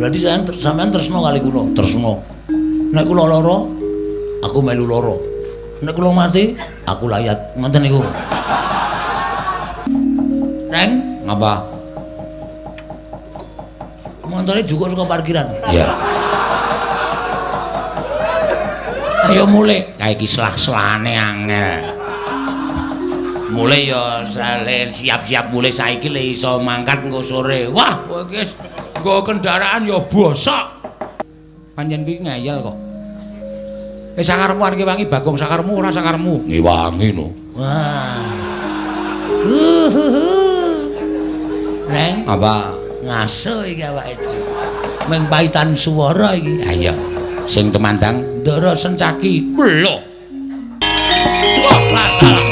Berarti sampean tresna kali kula, tresna. Nek kula lara, aku melu lara. Nek kula mati, aku layat. Ngoten niku. Reng, ngapa? Montore jukuk saka parkiran. Iya. Ayo mulih. Kae iki selah-selane angel. Mulih ya siap-siap mulih saiki le iso mangkat engko sore. Wah, kowe iki wis nggo kendaraan ya bosok. Pancen kuwi ngeyel kok. Sakarepmu arep ngewangi Bagong, sakarepmu ora sakarepmu. Ngewangi no. Wah. Reng, apa? Ngaso iki awake dhewe. Ming paitan swara iki. Ha iya. Sing temandang Ndara Sencaki. Lho. Wah, lah salah.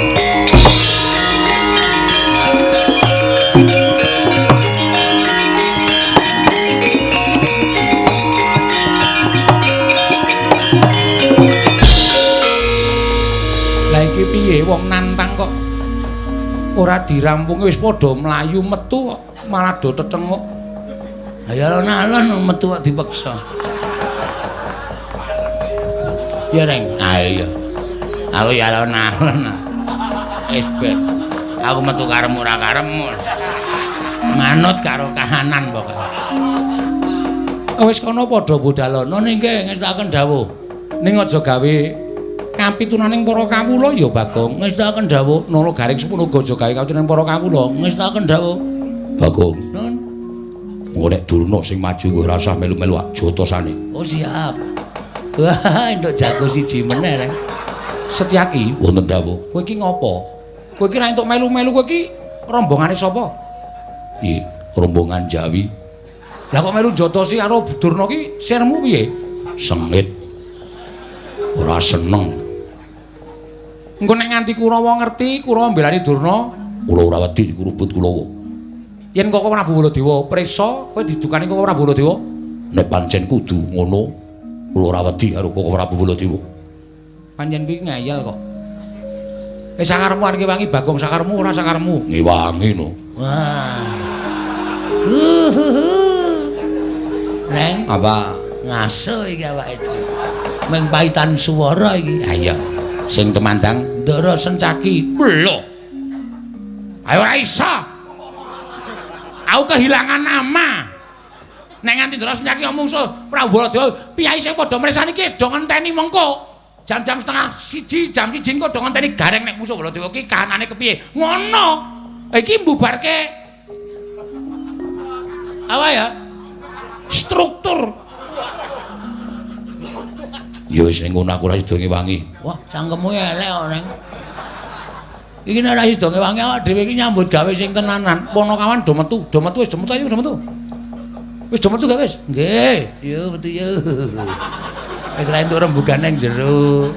Lah iki piye wong nantang kok ora dirampungi wis padha mlayu metu kok malah do tetenguk. Ha ya alon-alon metu kok dipeksa. Ya Reng. Ha iya. Aku ya alon-alon. Wis ben. Aku metu karepmu ora karepmu. Manut karo kahanan pokoke. Wis kono padha budalono ningke ngestakaken dawuh. Ning aja gawe kapitunaning para kawula ya Bagong. Ngestakaken dawuh Nala Garing semono uga aja gawe kapitunaning para kawula. Ngestakaken dawuh Bagong. Nun. Engko nek Durna sing maju kowe ora usah melu-melu jotosane. Oh siap. Wah, entuk jago siji meneh Reng. Setyaki wonten dawuh. Kowe iki ngopo? Kowe iki ra entuk melu-melu, kowe iki rombongane sapa? Iya, rombongan Jawi. Lah kok melu jotosi karo Durna ki sirmu piye? Sengit. Ora seneng. Engko nek nganti Kurawa ngerti, Kurawa mbelani Durna, kula ora wedi kurubut Kurawa. Yen Koko Prabu Baladewa prisa, kowe didukani Koko Prabu Baladewa? Nek pancen kudu ngono, kula ora wedi karo Koko Prabu Baladewa. Pancen kuwi ngeyel kok. Sakarepmu arep ngewangi Bagong, sakarepmu ora sakarepmu. Ngewangi no. Wah. Reng, apa? Ngaso iki awake dhewe. Ming paitan swara iki. Ha iya. Sing temandang Ndara Sencaki. Lho. Ayo ora iso. Aku kehilangan nama. Nek nganti Ndara Sencaki mungsuh Prabu Baladewa, piyai sing padha mresani iki do ngenteni mengko. Jam-jam 12:30, jam 1 kok do ngenteni gareng nek musuh Baladewa ki kahanane kepiye. Ngono. Iki mbubarke apa ya? Struktur. Ya wis ning ngono aku ora sida ngewangi. Wah, cangkemmu elek kok, Reng. Iki nek ora sida ngewangi awak dhewe iki nyambut gawe sing tenanan. Ponokawan do metu, do metu wis do metu ayo do metu. Wis do metu gak wis? Nggih. Yo metu yo. Wis ra entuk rembugan nang jero.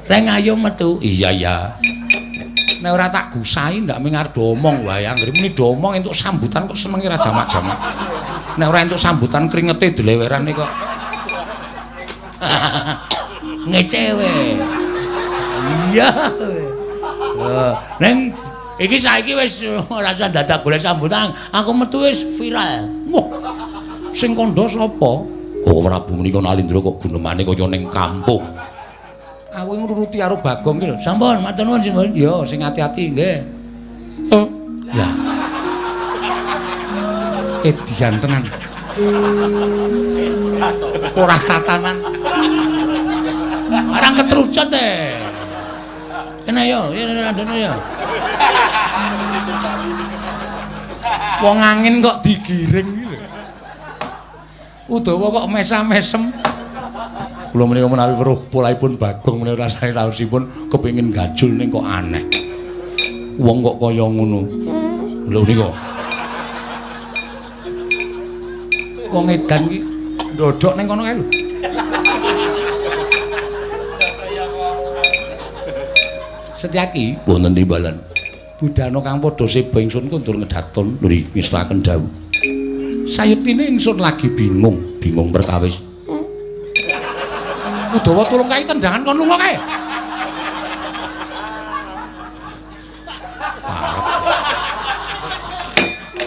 Reng ayo metu. Iya iya. Nek ora tak gusai ndak ming arep do omong wae. Anggere muni do omong entuk sambutan kok senenge ra jamak-jamak. Nek ora entuk sambutan kringete dlewerane kok. Ngecewe. Iya. Neng iki saiki wis ora usah dadak golek sambutan, aku metu wis viral. Wah. Sing kandha sapa? Koko Prabu menika Nalindra kok gunemane kaya ning kampung. Aku ngruruti karo Bagong ki lho. Sampun, matur nuwun sing. Ya, sing ati-ati nggih. Oh. Lah. Edian tenan. Ora tatanan. Arang ketrucut e. Kene yo, ya randone yo. Wong angin kok digiring iki lho. Udawa kok mesam-mesem. Kula menika menawi weruh polahipun Bagong menika rasane raosipun kepengin gajul ning kok aneh. Wong kok kaya ngono. Lho nika. Wong edan iki ndodhok ning kono kae lho. Setyaki wonten timbalan. Budana kang padha seba ingsun kondur ngedaton nggih ngestakaken dawuh. Sayektine ingsun lagi bingung, bingung perkawis. Udawa tulung kae tendangan kon lunga kae.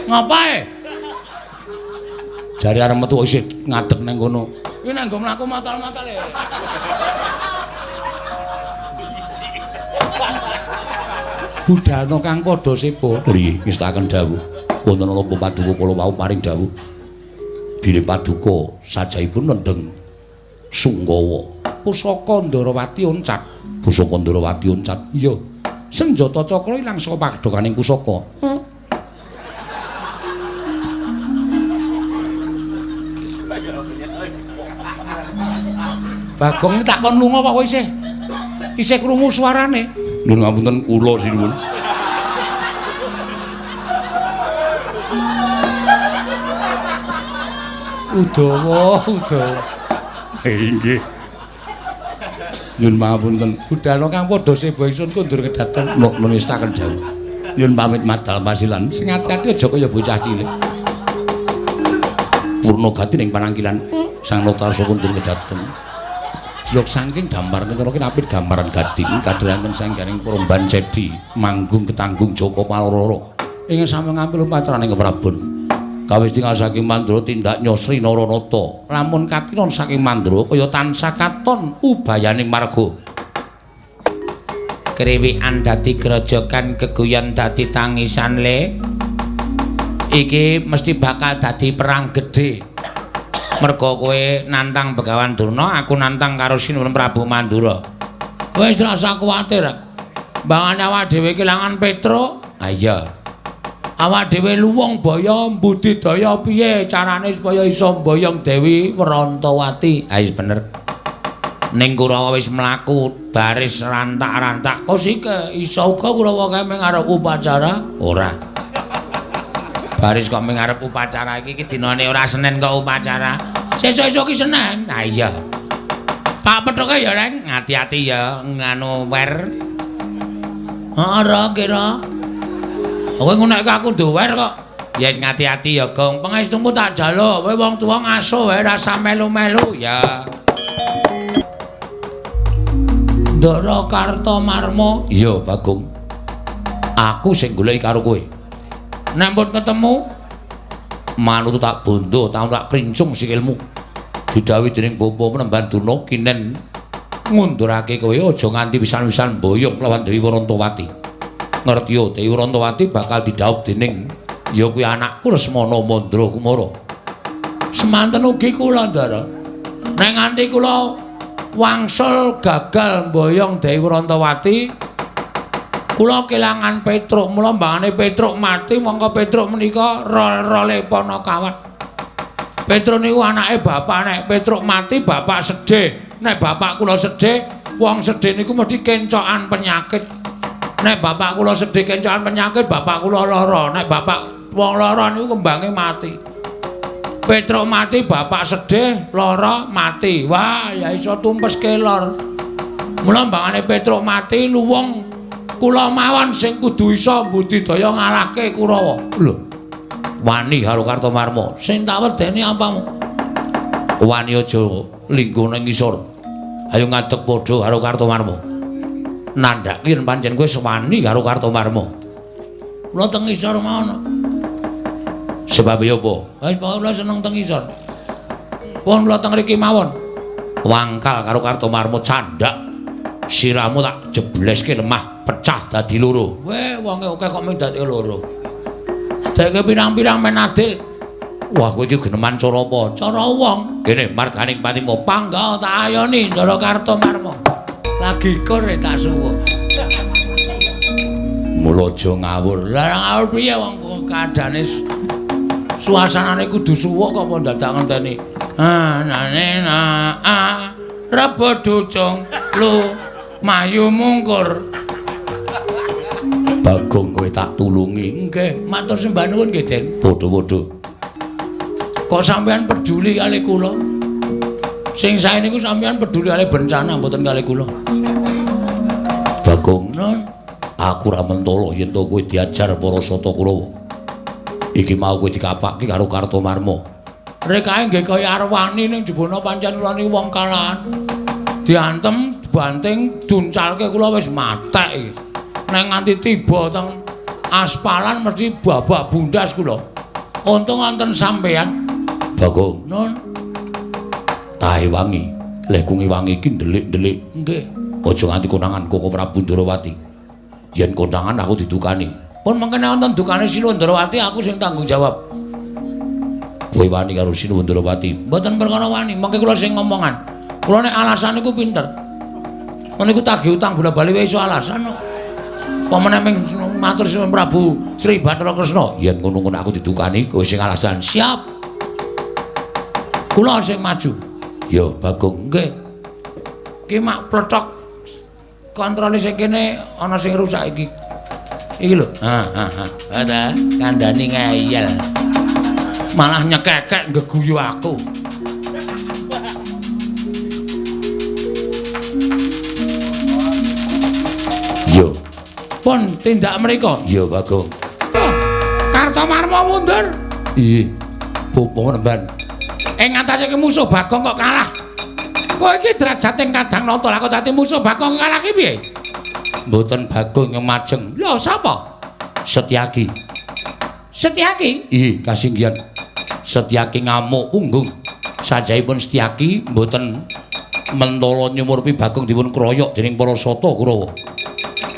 Ngapae? Jare arep metu isih ngadeg ning kono. Kuwi nang nggo mlaku matal-matal e. Budalna kang padha seba. Nggih, ngestaken dawuh. Wonten napa paduka kula wau paring dawuh. Bilih paduka sajahipun nendheng Sunggawa. Pusaka Ndarawati oncat. Pusaka Ndarawati oncat. Iya. Senjata cakra ilang saka padhokaning pusaka. Bagong tak kon lunga kok isih. Isih krungu suarane. Nuwun ngapunten kula sinuwun. Udawa, udawa. Inggih. Nyun pangapunten. Budalna kang padha seba ingsun kondur kedaten nestaken dawuh. Nyun pamit madal pasilan. Sing ati-ati aja kaya bocah cilik. Purna gati ning panangkilan Sang Notarsa kondur kedaten. Jlok saking dampar kentara kinapit gambaran gading kadheranken sangganing Promban Cedi manggung ketanggung Joko Paloro. Ing sami ngampil upacaraning Keprabon. Kawis tinggal saking Mandra tindak Nyosri Naranata. Lamun katinon saking Mandra kaya tansah katon ubayaning marga. Kriwikan dadi grojogan, geguyon dadi tangisan le. Iki mesti bakal dadi perang gedhe. Merga kowe nantang Begawan Durna, aku nantang karo Sinuwun Prabu Mandura. Wis rasa kuwatir. Mbangane awak dhewe kelangan Petruk. Ha iya. Awak dhewe luwung baya mbudidaya piye carane supaya iso mboyong Dewi Wrantawati. Ha wis bener. Ning Kurawa wis mlaku baris rantak-rantak. Kosike iso uga Kurawa kae mung arep upacara? Ora. Baris kok mung arep upacara iki iki dinane ora Senin kok upacara. Sesuk-esuk ki Senin. Ha iya. Pak pethuke ya, Reng, ati-ati ya nganu wer. Ora kira. Kowe ngono aku duwer kok. Ya wis ngati-ati ya, Gong. Pangestumu tak jaluk. Kowe wong tuwa ngaso wae rasa melu-melu ya. Ndara Kartomarma. Iya, Bagong. Aku sing goleki karo kowe. Nek mbut ketemu manut tak bondo, tak krincung sikilmu. Didhawuhi dening Bapa Penemban Durna kinen ngundurake kowe aja nganti pisan-pisan mboyong lawan Dewi Wrantawati. Ngerti yo Dewi Wrantawati bakal didhawup dening ya kuwi anakku Lesmana Mandra Kumara. Semanten ugi kula, Ndara. Nek nganti kula wangsul gagal mboyong Dewi Wrantawati, kula kelangan Petruk. Mula mbangane Petruk mati, mongko Petruk menika rol-role Panakawan. Petruk niku anake bapak. Nek Petruk mati bapak sedih. Nek bapak kula sedih, wong sedih niku mesti kencokan penyakit. Nek bapak kula sedih kencokan penyakit, bapak kula lara. Nek bapak wong lara niku kembange mati. Petruk mati, bapak sedih, lara, mati. Wah, ya iso tumpes kelor. Mula mbangane Petruk mati, luwung kula mawon sing kudu iso mbudidaya ngalahke Kurawa. Lho. Wani karo Kartomarma. Sing tak wedeni apamu? Wani aja lingguh ning ngisor. Ayo ngadeg padha karo Kartomarma. Nandhake yen pancen kowe wani karo Kartomarma. Kula teng ngisor mawon. Sebab apa? Wis pokoke kula seneng teng ngisor. Pun kula teng mriki mawon. Wangkal karo Kartomarma candhak. Sirahmu tak jebleske lemah pecah dadi loro. Weh, wonge akeh kok mung dadi loro. Deke pirang-pirang men adil. Wah, kowe iki geneman cara apa? Cara wong. Kene marganing patimu pangga tak ayoni Ndara Kartomarma. Lagi kur tak suwuk. Mula aja ngawur. Lah ngawur piye wong kaadane suasanane kudu suwuk kok apa dadak ngenteni. Ah, nane na a rebo ducung lu mayu mungkur. Bagong kowe tak tulungi. Nggih, matur sembah nuwun nggih, Den. Padha-padha. Kok sampean peduli kali kula? Sing sae niku sampean peduli kali bencana mboten kali kula. Bagong, nun, aku ora mentolo yen to kowe diajar para sata Kurawa. Iki mau kowe dikapake karo Kartomarma. Rekae nggih kaya arwani ning jebona pancen kula niku wong kalahan. Diantem, banting, duncalke kula wis matek iki. Nek nganti tiba teng aspalan mesti babak bundas kula. Untung wonten sampean. Bagong, Nun. Tae wangi, leh kungi wangi iki ndelik-ndelik. Nggih. Aja nganti konangan Koko Prabu Ndorowati. Yen konangan aku didukani. Pun mengkene wonten dukane Sinuwun Ndorowati aku sing tanggung jawab. Kowe wani karo Sinuwun Ndorowati? Mboten perkara wani, mengke kula sing ngomongan. Kula nek alasan niku pinter. Niku tagih utang bola-bali wae iso alasan kok. Apa meneh ming matur Sinuwun Prabu Sri Bathara Kresna. Yen ngono-ngono aku didukani, kowe sing alasan. Siap. Kula sing maju. Ya, Bagong. Nggih. Ki mak plothok kontrole sing kene ana sing rusak iki. Iki lho. Ha ha ha. Ha kandhani ngeyel. Malah nyekekek nggeguyu aku. Yo. Pun tindak mriko. Ya, Bagong. Kartomarma mundur. Iya. Pupu nemban. Ing ngatasé musuh Bagong kok kalah. Kowe iki derajate kadang nata lah kok dadi musuh Bagong kalah ki piye? Mboten Bagong yang majeng. Lho sapa? Setyaki. Setyaki? Iya, kasinggihan. Setyaki ngamuk punggung. Sajahipun Setyaki mboten mentala nyumurpi Bagong dipun kroyok dening para sata Kurawa.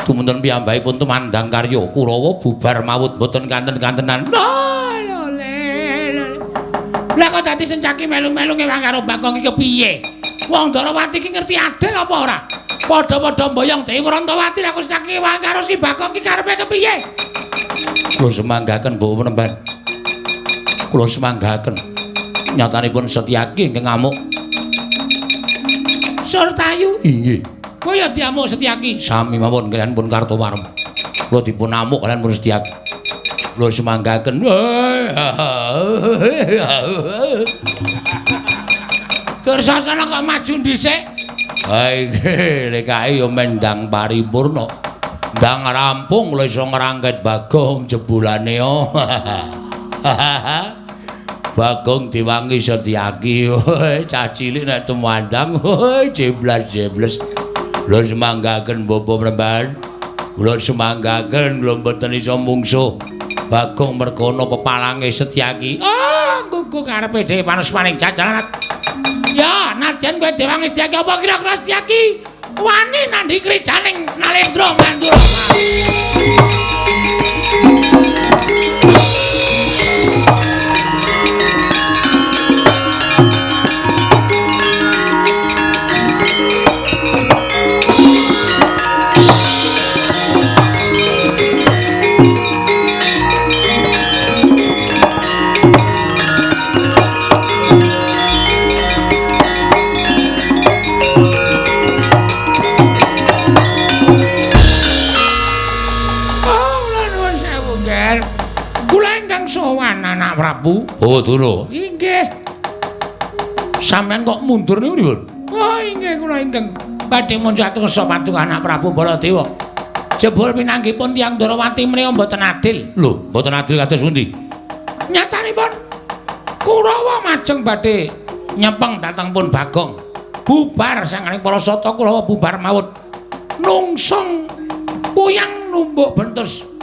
Tumunten piyambakipun tumandang karya Kurawa bubar mawut mboten kanten-kantenan. Lho le. Lah kok dadi Setyaki melu-melu ngewang karo Bagong iki kepiye? Wong Ndorowati iki ngerti adil apa ora? Padha-padha mboyong Dewi Wrontowati lah kok Setyaki ngewang karo si Bagong iki karepe kepiye? Kula semanggaken Bapak Penemban. Kula semanggaken. Nyatanipun Setyaki ingkang ngamuk. Surtayu? Inggih. Kowe ya diamuk Setyaki? Sami mawon kaliyan pun Kartowarma. Kula dipun amuk kaliyan pun Setyaki. Kula semanggaken. Dursasana kok maju dhisik? Ha iki lek kae ya mendang paripurna. Ndang rampung kula iso ngrangket Bagong jebulane. Bagong diwangi Setyaki. Cah cilik nek tumandang jeblas-jebles. Kula semanggaken Bapak Mremban. Kula semanggaken kula mboten iso mungsuh Bagong mergana pepalange Setyaki. Oh, gugu karepe dhewe panas-paning jajalan. Ya, nadyan kowe diwangi Setyaki apa kira-kira Setyaki wani nandhi kridaning Nalendra Mandura. Prabu. Oh, dulu. Inggih. Sampeyan kok mundur niku pripun? Oh, inggih kula ingkang badhe munjat kersa paduka anak Prabu Baladewa. Jebul pinanggihipun tiyang Ndorowati menika mboten adil. Lho, mboten adil kados pundi? Nyatanipun Kurawa majeng badhe nyepeng dhateng pun Bagong. Bubar sanganing para sata Kurawa bubar mawut. Nungsung puyang numbuk bentus.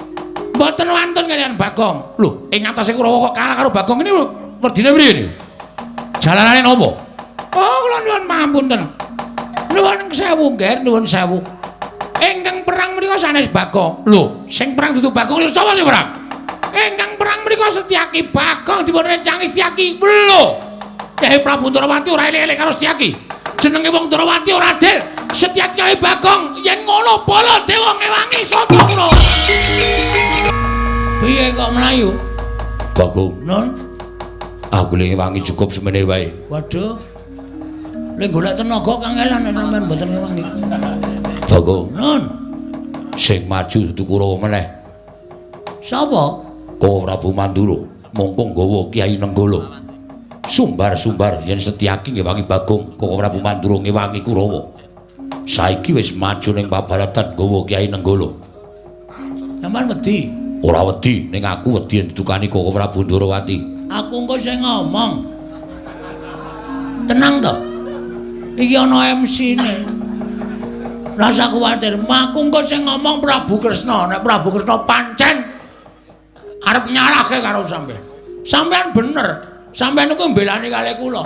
Mboten wantun kaliyan Bagong. Lho, ing atase Kurawa kok kalah karo Bagong ini lho, werdine priye niku? Jalanane napa? Oh, kula nyuwun pangapunten. Nuwun sewu, Ngger, nuwun sewu. Ingkang perang menika sanes Bagong. Lho, sing perang dudu Bagong lho sapa sing perang? Ingkang perang menika Setyaki. Bagong dipun rencangi Setyaki. Lho, Kyai Prabu Ndorowati ora elik-elik karo Setyaki. Jenenge wong Ndorowati ora adil. Setyaki karo Bagong yen ngono Baladewa ngewangi sata Kurawa. Piye kok mlayu? Bagong, Nun. Aku le ngewangi cukup semene wae. Waduh. Le golek tenaga kangelan nek sampean mboten ngewangi. Bagong, Nun. Sing maju dudu Kurawa meneh. Sapa? Koko Prabu Mandura, mongko nggawa Kyai Nenggala. Sumbar-sumbar yen Setyaki ngewangi Bagong, Koko Prabu Mandura ngewangi Kurawa. Saiki wis maju ning pabaratan nggawa Kyai Nenggala. Sampeyan wedi? Ora wedi, ning aku wedi yen didukani Koko Prabu Ndorowati. Aku engko sing ngomong. Tenang to. Iki ana MC-ne. Rasa kuwatir, aku engko sing ngomong Prabu Kresna. Nek Prabu Kresna pancen arep nyalahke karo sampeyan. Sampeyan bener. Sampeyan niku mbelani kalih kula.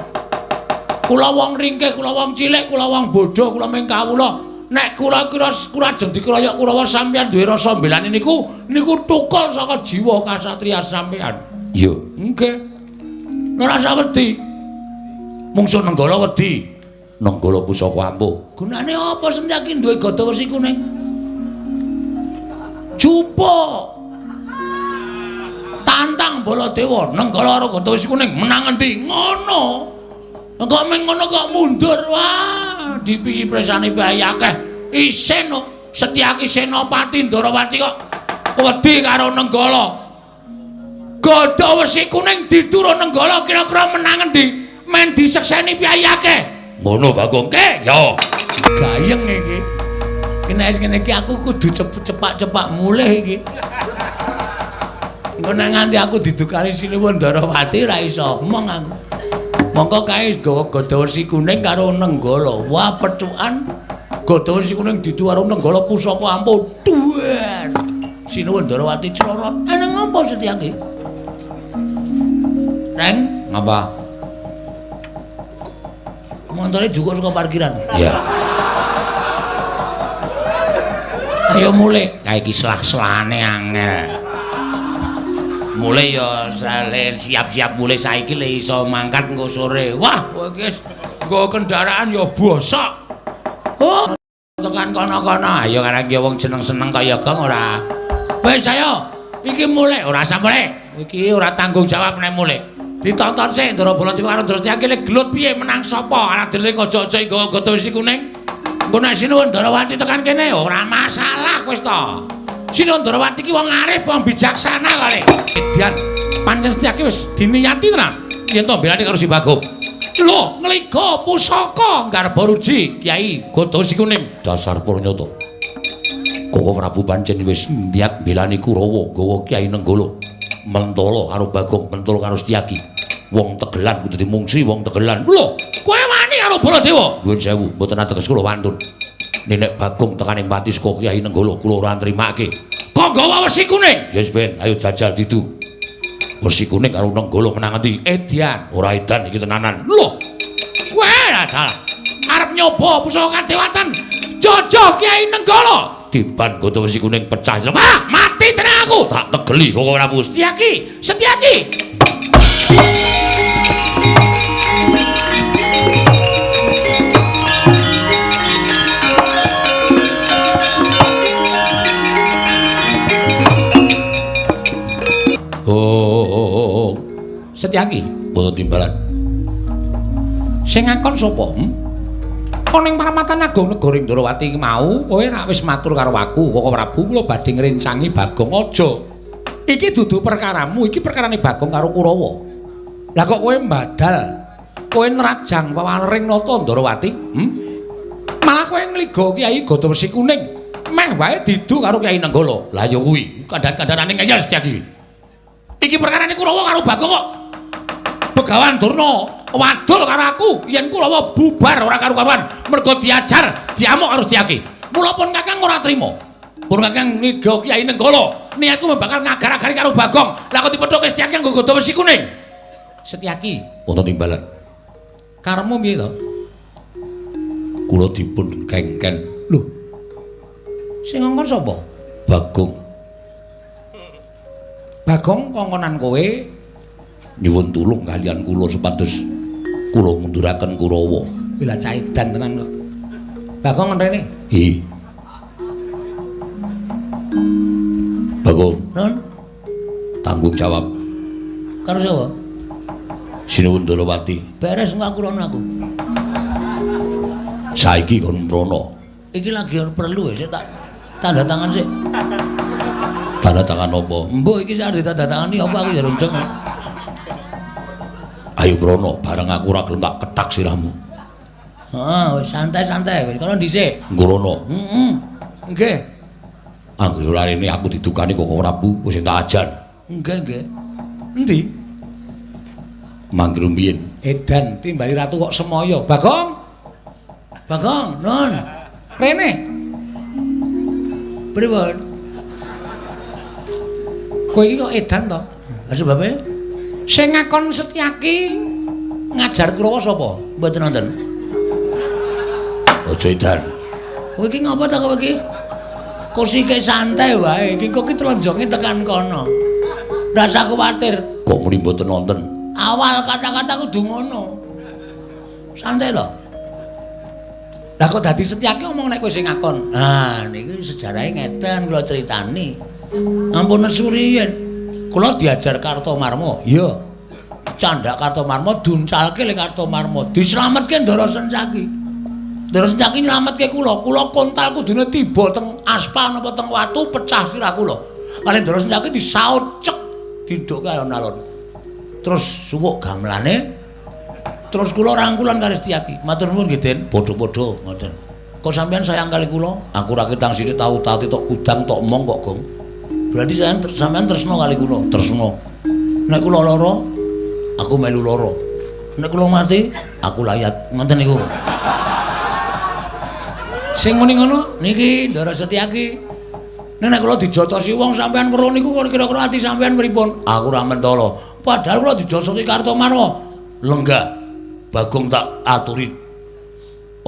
Kula wong ringkih, kula wong cilik, kula wong bodho, kula ming kawula. Nek kula kira kula ajeng dikeroyok Kurawa sampeyan duwe rasa mbelani niku, niku tukul saka jiwa kasatriya sampeyan. Iya, nggih. Ora usah wedi. Mungsuh Nenggala wedi. Nenggala pusaka ampuh. Gunane apa Setyaki duwe gada wesi kuning? Jupuk. Tantang Baladewa, Nenggala karo gada wesi kuning menang endi? Ngono. Kok meng ngono kok mundur. Wah, dipisi presane bae akeh. Isin Setyaki Senopati Ndarawati kok wedi karo Nenggala. Gada wesi kuning diturun Nenggala kira-kira menang endi? Men disekseni piyayi akeh. Ngono Bagong ke? Ya. Gayeng iki. Nek ngene iki aku kudu cepak-cepak mulih iki. Engko nek nganti aku didukani Sinuwun Ndarawati ora iso omong aku. Mongko kae gawa gada wesi kuning karo Nenggala. Wah, pethukan gada wesi kuning didu karo Nenggala pusaka ampuh. Duwer. Sinuwun Ndarawati crorot. Ana ngopo Setyaki? Reng, ngapa? Montore jukuk saka parkiran. Iya. Ayo mulih. Kae iki selah-selahane angel. Mulih ya siap-siap mulih saiki le iso mangkat engko sore. Wah, kowe iki wis nggo kendaraan ya bosok. Oh, tekan kono-kono. Ayo karang ya wong seneng-seneng kaya gong ora. Wis ayo, iki mulih ora usah mulih. Iki ora tanggung jawab nek mulih. Ditonton sik Ndara Baladewa karo Ndara Setyaki le gelut piye menang sapa? Aladene aja-aja nggawa gada wesi kuning. Engko nek Sinuwun Ndarawati tekan kene ora masalah wis to. Sinuwun Ndarawati ki wong arif, wong bijaksana kali. Edian pancen Setyaki wis diniyati tenan yen to mbelani karo si Bagong. Lho, ngliga pusaka nggarba ruji Kyai Gada Wesi Kuning. Dasar purnyata. Koko Prabu pancen wis niat mbelani Kurawa nggawa Kyai Nenggala. Mentolo karo Bagong, mentolo karo Setyaki. Wong tegelan kudu dimungsi wong tegelan. Lho, kowe wani karo Baladewa? Nuwun sewu, mboten ateges kula wantun. Nenek Bagong tekaning pati saka Kyai Nenggala kula ora nrimake. Kok nggawa wesi kuning? Ya wis ben, ayo jajal didu. Wesi kuning karo Nenggala menang endi? Edian, ora edan iki tenanan. Lho. Kowe dalah. Arep nyoba pusaka kadewatan. Jojo Kyai Nenggala. Diban gada wesi kuning pecah. Wah, mati tenan aku. Tak tegeli kok ora Prabu. Setyaki, Setyaki. Oh, Setyaki, mboten timbalan. Sing ngakon sapa? Ana ing paramatan agung negara Ndrawati iki mau, kowe rak wis matur karo aku, Koko Prabu kula badhe ngrencangi Bagong aja. Iki dudu perkaramu, iki perkarane Bagong karo Kurawa. Lah kok kowe mbadal, kowe nrajang wewalering nata Ndrawati? Malah kowe ngliga Kyai Gada Wesi Kuning, meh wae didu karo Kyai Nenggala. Lah ya kuwi, kandhan-kandhanane ngeyel Setyaki. Iki perkarane Kurawa karo Bagong kok. Begawan Durna wadul karo aku yen Kurawa bubar ora karu-karuan mergo diajar diamuk karo Setyaki. Mula pun Kakang ora trima. Pun Kakang ngiga Kyai Nenggala, niatku bakal ngagar-agari karo Bagong. Lah kok dipethuke Setyaki nganggo gada wesi kuning. Setyaki, wonten timbalan. Karepmu piye to? Kula dipun kengken. Lho. Sing ngongkon sapa? Bagong. Bagong kongkonan kowe nyuwun tulung kalian kula supados kula ngunduraken Kurawa. Kuwi lah cah edan tenan kok. Bagong rene. Hi. Bagong. Nun. Tanggung jawab. Karo sapa? Sinuwun Ndrawati. Beres engko aku rono aku. Saiki kon mrono. Iki lagi perlu sik tak tanda tangan sik. Tanda tangan apa? Mbok iki sak ditandatangani apa aku ya rundeng. Ayo mrono, bareng aku ora gelem tak kethak sirahmu. Heeh, wis santai-santai wis kono dhisik. Ngrono. Heeh. Nggih. Anggere ora rene aku didukani Koko Prabu wis tak ajar. Nggih, nggih. Endi? Mangke rumiyin. Edan timbali ratu kok semaya. Bagong. Bagong, nun. Rene. Pripun? Kowe iki kok edan to? Lah sebabe? Sing ngakon Setyaki ngajar Kurawa sapa? Mboten wonten. Aja edan. Kowe iki ngapa ta kowe iki? Kusike santai wae, iki kok iki tlenjonge tekan kono. Rasa kuwatir. Kok muni mboten wonten? Awal kata-kata kudu ngono. Santai lho. Lah kok dadi Setyaki omong nek kowe sing ngakon. Ah niki sejarahe ngeten kula critani. Ampun nesu riyen. Kula diajar Kartomarma. Iya. Candhak Kartomarma duncalke le Kartomarma. Dislametke Ndara Sencaki. Ndara Sencaki nylametke kula. Kula kontal kudune tiba teng aspal napa teng watu pecah sirah kula. Kali Ndara Sencaki disaut cek dindhukke alon-alon. Terus suwuk gamelane. Terus kula rangkulan karo Setyaki. Matur nuwun nggih, Den. Padha-padha ngoten. Kok sampean sayang kali kula? Aku ra ketang sithik tau tati tok kudang tok mong kok, Gong. Berarti sampean tresna kali kula. Tresna. Nek kula lara, aku melu lara. Nek kula mati, aku layat. Ngoten niku. Sing muni ngono niki Ndara Setyaki. Nek kula dijotosi wong sampean weruh niku kira-kira ati sampean pripun? Aku ora mentala. Padahal kula dijotosi Kartomarma. Lenggah. Bagong tak aturi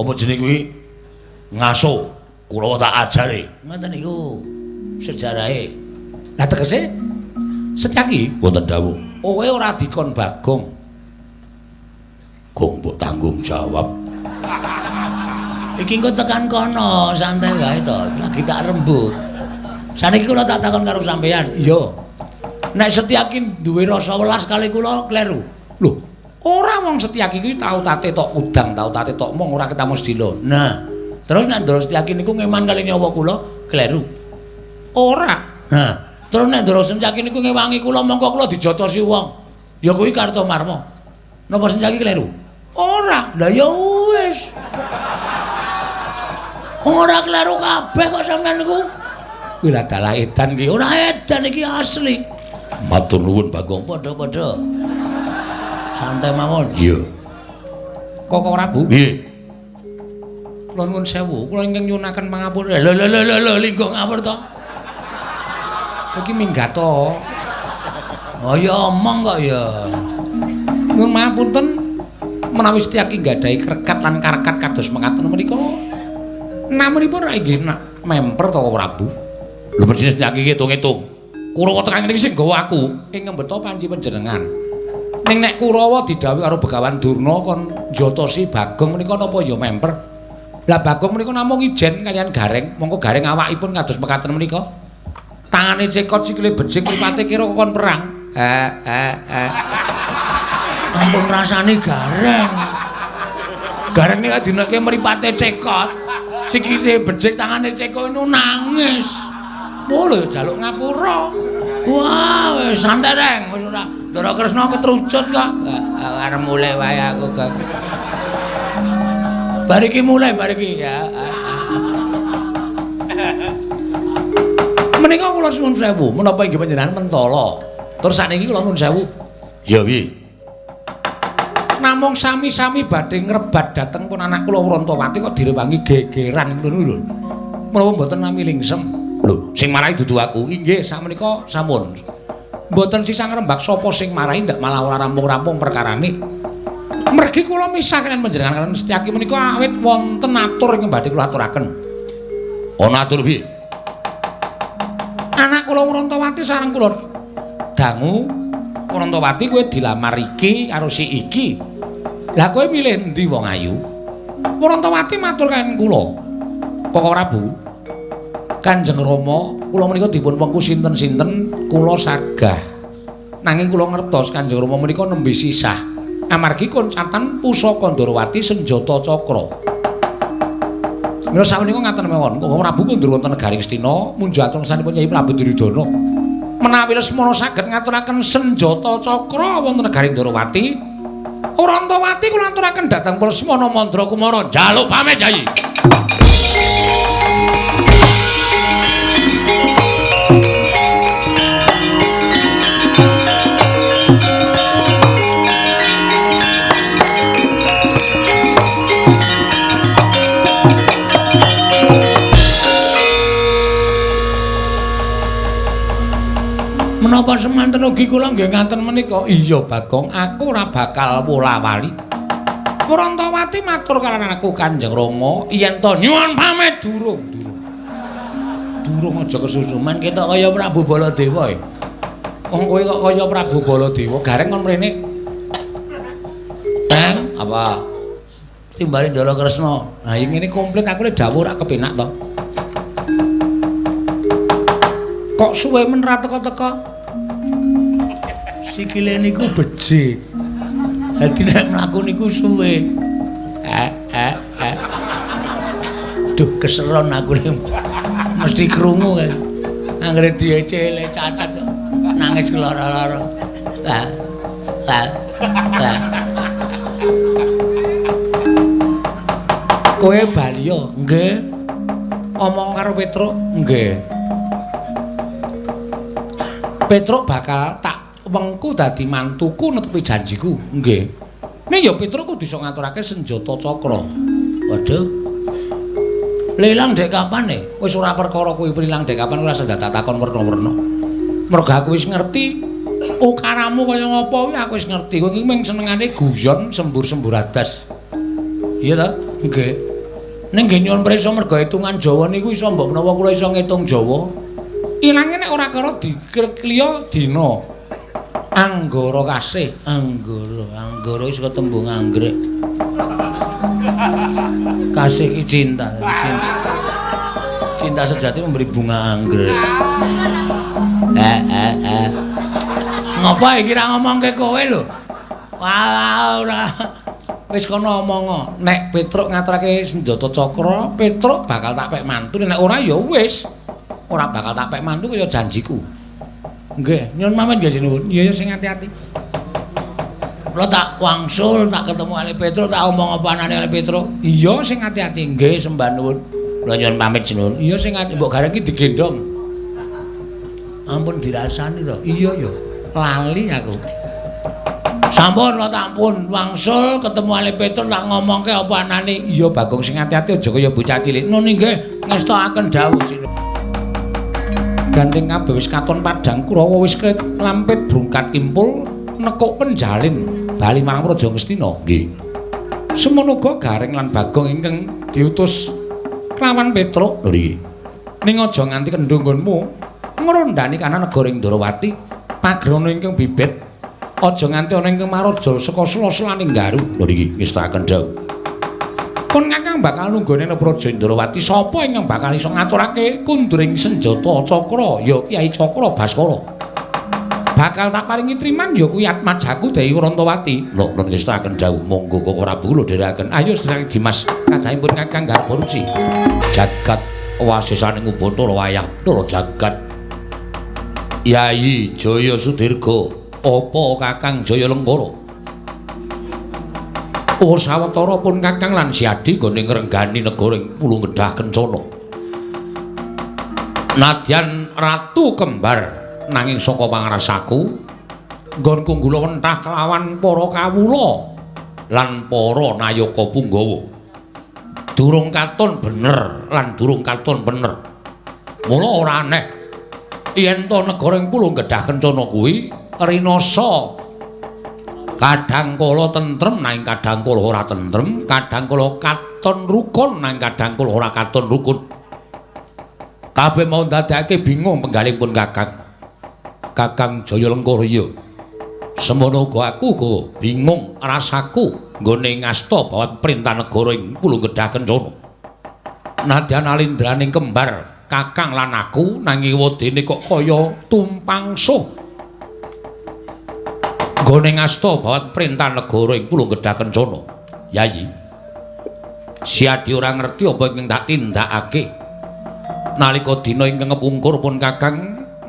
apa jenenge kuwi ngaso Kurawa tak ajare. Ngoten niku sejarahe. Lah tegese Setyaki wonten dawuh. Kowe ora dikon Bagong. Gong mbok tanggung jawab. Iki engko tekan kono santai wae to, lagi tak rembug. Saniki kula tak takon karo sampean. Iya. Nek Setyaki duwe rasa welas kali kula kleru. Lho, ora wong Setyaki kuwi tau tate tok udang, tau tate tok mong ora ketemu sedilo. Nah, terus nek Ndara Setyaki niku ngeman kali nyawa kula kleru. Ora. Nah, terus nek Ndara Setyaki niku ngewangi kula mongko kula dijotosi wong. Ya kuwi Kartomarma. Napa Setyaki kleru? Ora. Lah ya wis. Ora kleru kabeh kok sampean niku. Kuwi lah dalah edan iki. Ora edan iki asli. Matur nuwun Bagong. Padha-padha. Santai mawon. Iya. Koko Prabu. Nggih. Kula nuwun sewu, kula ingkang nyuwunaken pangapura. Lho lho lho lho linggo ngapur to. Iki minggat to. Oh ya omong kok ya. Nuwun mapunten menawi Setyaki nggadahi krekat lan karekat kados mekaten menika. Namunipun ra inggih memper to Prabu. Lho mestine Setyaki ngitung-ngitung. Kurawa tekan ngene iki sing gawa aku ing ngembeta panci panjenengan. Ning nek Kurawa didhawuhi karo Begawan Durna kon njotosi Bagong menika napa ya memper. Lah Bagong menika namung ijen kaliyan Gareng, mongko Gareng awakipun kados mekaten menika. Tangane cekot sikile bejing mripate kira kon perang. Ampun rasane Gareng. Gareng nek dineke mripate cekot, sikile bejing tangane cekot niku nangis. Oh lho jaluk ngapura. Wah, wis santai reng, wis ora. Ndara Kresna ketrucut kok. Arep mulih wae aku kok. Bar iki mulih, bar iki ya. Menika kula suwun sewu, menapa inggih panjenengan mentala. Terus sakniki kula nuwun sewu. Ya piye? Namung sami-sami badhe ngrebat dhateng pun anak kula Wrontowati kok direwangi gegeran ngono lho. Menapa mboten nami lingsem? Lho, sing marahi dudu aku. Inggih, sakmenika sampun. Mboten sisah ngrembak sapa sing marahi ndak malah ora rampung-rampung perkarane. Mergi kula misah kaliyan panjenengan kaliyan Setyaki menika awit wonten atur ingkang badhe kula aturaken. Ana atur piye? Anak kula Wrontowati sareng kula dangu Wrontowati kowe dilamar iki karo si iki. Lah kowe milih endi wong ayu? Wrontowati matur kaliyan kula. Koko Prabu, Kanjeng Rama, kula menika dipun wengku sinten-sinten kula sagah. Nanging kula ngertos Kanjeng Rama menika nembe sisah. Amargi koncatan pusaka Ndorowati senjata cakra. Mila sakmenika ngaten mawon, Koko Prabu kundur wonten negari Ngastina munjuk atur sanipun Kyai Prabu Duryudana. Menawi Lesmana saged ngaturaken senjata cakra wonten negari Ndorowati, Wrontowati kula aturaken dhateng Lesmana Mandra Kumara njaluk pamit Kyai. Menapa Semanten ugi kula nggih ngaten menika. Iya Bagong, aku ora bakal wola-wali. Prantawati matur kaliyan aku Kanjeng Rama yen to nyuwun pamit durung durung. Durung aja kesusu men ketok kaya Prabu Baladewa e. Wong kowe kok kaya Prabu Baladewa, gareng kon mrene. Teng apa? Timbale Ndara Kresna. Nah yen ngene komplit aku le dawuh ora kepenak to. Kok suwe men ra teka-teka? Sikile niku becik. Dadi nek mlaku niku suwe. Duh keseron aku mesti krungu kae. Anggere diecele cacat nangis keloro-loro. Lah. Lah. Lah. Kowe bali yo? Nggih. Omong karo Petruk? Nggih. Petruk bakal tak wengku dadi mantuku netepi janjiku. Nggih. Ning ya Petruk kudu iso ngaturake senjata cakra. Waduh. Lilang dek kapan e? Wis ora perkara kuwi ilang dek kapan ora usah takon werna-werna. Mergo aku wis ngerti ukaramu kaya ngapa kuwi aku wis ngerti. Kowe iki mung senengane guyon sembur-sembur adas. Iya ta? Nggih. Ning nggih nyuwun prisa mergo hitungan Jawa niku iso mbok menawa kula iso ngitung Jawa. Ilange nek ora karo dikliya dina. Anggara kasih, anggara, anggara wis ketembung anggrek. Kasih ki cinta, cinta. Cinta sejati memberi bunga anggrek. Ngopo iki ra ngomongke kowe lho? Wah, ora. Wis kono omong. Nek Petruk ngaturake senjata cakra, Petruk bakal tak pek mantu, nek ora ya wis. Ora bakal tak pek mantu kaya janjiku. Nggih, nyuwun pamit nggih sinuwun. Iya ya sing ati-ati. Kula tak wangsul, tak ketemu Ali Petruk, tak omong apa anane Ali Petruk. Iya sing ati-ati. Nggih, sembah nuwun. Kula nyuwun pamit sinuwun. Iya sing ati mbok gareng iki digendhong. Ampun dirasani to. Iya ya. Lali aku. Sampun kula tampun wangsul ketemu Ali Petruk tak ngomongke apa anane. Iya Bagong sing ati-ati aja kaya bocah cilik. Nun nggih ngestokaken dawuh sinuwun. Gandeng kabeh wis katon padhang Kurawa wis lampit brungkat kimpul nekuk penjalin bali marang Praja Ngastina. Nggih. Semono uga Gareng lan Bagong ingkang diutus kelawan Petruk. Lho nggih. Ning aja nganti kendho nggonmu ngrondani kana negara ing Ndorowati pagrana ingkang bibit aja nganti ana ingkang maraja saka sela-selaning garu. Lho nggih, ngestakaken dawuh. Pun kakang bakal nunggone nang Praja Ndorowati sapa ingkang bakal iso ngaturake kunduring senjata cakra ya Kyai Cakra Baskara. Bakal tak paringi triman ya kuwi atmajaku Dewi Prantawati. Lho nun ngestakaken dawuh monggo Koko Prabu kula dherekaken. Ayo sedherek Dimas kadhahipun kakang garba ruci. Jagat wasisaning Ubathara wayah Bathara jagat. Yayi Jaya Sudirga apa Kakang Jaya Lengkara? Oh sawetara pun kakang lan Siadi nggone ngrenggani negara ing Pulung Gedhah Kencana. Nadyan ratu kembar nanging saka pangrasaku nggonku nggula wentah kelawan para kawula lan para nayaka punggawa. Durung katon bener lan durung katon bener. Mula ora aneh yen to negara ing Pulung Gedhah Kencana kuwi rinasa. Kadang kala tentrem nanging kadang kala ora tentrem, kadang kala katon rukun nanging kadang kala ora katon rukun. Kabeh mau ndadekake bingung penggalihipun Kakang. Kakang Jaya Lengkara iya. Semono uga aku uga bingung rasaku nggone ngasta bawat perintah negara ing Pulung Gedhah Kencana. Nadyan alindraning kembar Kakang lan aku nanging wedene kok kaya tumpang suh. Nggone ngasta bawat perintah negara ing Pulung Gedhah Kencana. Yayi. Siadi ora ngerti apa ingkang tak tindakake. Nalika dina ingkang kepungkur pun Kakang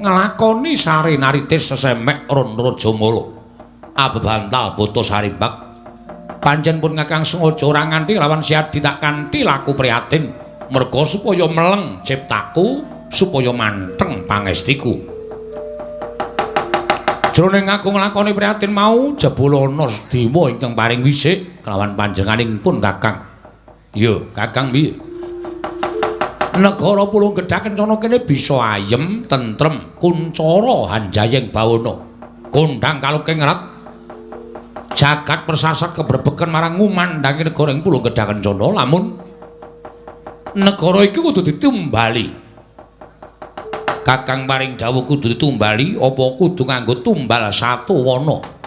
nglakoni sare naritis sesemek Ron Rajamala. Abebantal bata sarimbak. Pancen pun Kakang sengaja ora nganti lawan Siadi tak kanthi laku prihatin. Merga supaya meleng ciptaku, supaya manteng pangestiku. Jroning aku nglakoni prihatin mau jebul ana dewa ingkang paring wisik kelawan panjenenganing pun Kakang. Iya, Kakang piye? Negara Pulung Gedhang Kencana kene bisa ayem, tentrem, kuncara hanjayeng bawana. Kondhang kaluking ret. Jagat persasat kebrebegen marang ngumandhangi negara ing Pulung Gedhang Kencana lamun negara iki kudu ditumbali. Kakang paring dawuh kudu ditumbali apa kudu nganggo tumbal satuwana.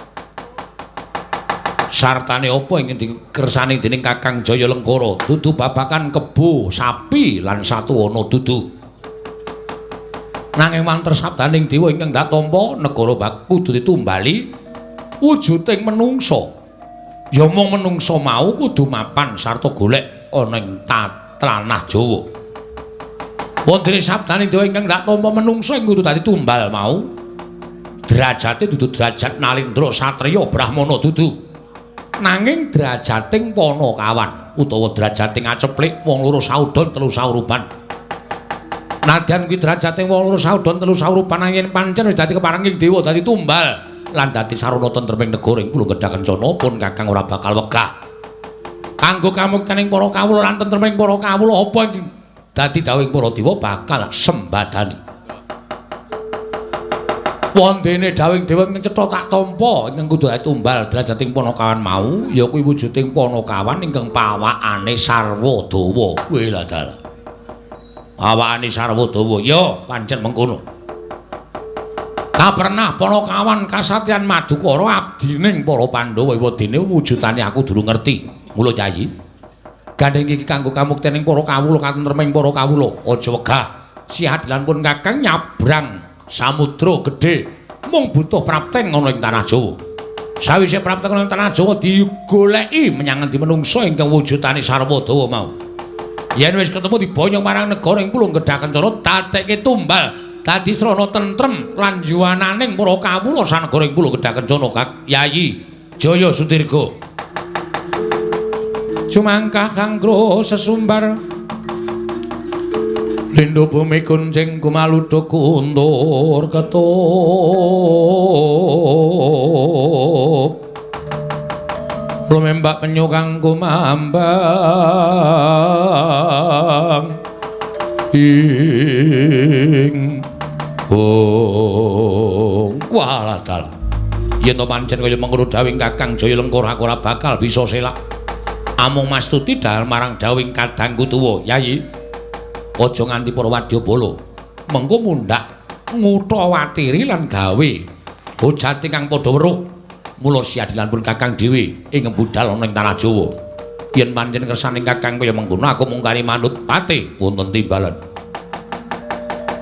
Sartane apa ingkang dikersani dening Kakang Jaya Lengkara dudu babakan kebo, sapi lan satuwana dudu. Nanging mantra sabdaning dewa ingkang dak tampa negara bak kudu ditumbali wujuding menungsa. Ya mung menungsa mau kudu mapan sarta golek ana ing tanah Jawa. Wondene sabdaning dewa ingkang dak tampa menungsa ing kudu dadi tumbal mau derajate dudu derajat nalindra satriya brahmana dudu. Nanging derajating panakawan utawa derajating aceplik wong loro saudon telu sauruban. Nadyan kuwi derajating wong loro saudon telu sauruban nanging pancen wis dadi keparenging dewa dadi tumbal lan dadi sarana tentreming negara ing Pulung Gedhang Kencana pun Kakang ora bakal wegah. Kanggo kamuktening para kawula lan tentreming para kawula apa ing dadi dawuhing para dewa bakal sembadani. Wondene dawuhing dewa ingkang cetha tak tampa ingkang kudu tumbal derajating panakawan mau ya kuwi wujuding panakawan ingkang pawakane sarwa dawa. Weh lah dalah. Pawakane sarwa dawa ya pancen mengkono. Kapernah panakawan kasatriyan Madukara abdining para Pandhawa ewadene wujudane aku durung ngerti. Mula Yayi, gandeng iki kanggo kamuktening para kawula katentreming para kawula. Aja wegah. Siadilan pun Kakang nyabrang samudra gedhe mung butuh prapteng ana ing tanah Jawa. Sawise prapteng ana ing tanah Jawa digoleki menyang endi menungsa ingkang wujudane sarwa dawa mau. Yen wis ketemu diboyong marang negara ing Pulung Gedhang Kencana dadekke tumbal dadi srana tentrem lan yuwananing para kawula sanegara ing Pulung Gedhang Kencana. Kak Yayi Jaya Sudirga. Sumangkah kanggo sesumbar Lindo bumi kuncing kumaluduk kuntur ketup lumembak penyu kang kumambang ing ong walah dalah yen to pancen kaya mengkono dawuhing Kakang Jaya Lengkara aku ora bakal bisa selak amung mastuti dahar marang dawuhing kadangku tuwa. Yayi, aja nganti para wadyabala mengko mundhak ngutawatiri lan gawe hojate kang padha weruh. Mula siadilan pun Kakang dhewe ing budal ana ing tanah Jawa. Yen pancen kersane Kakang kaya mengkono aku mung kari manut pate wonten timbalan.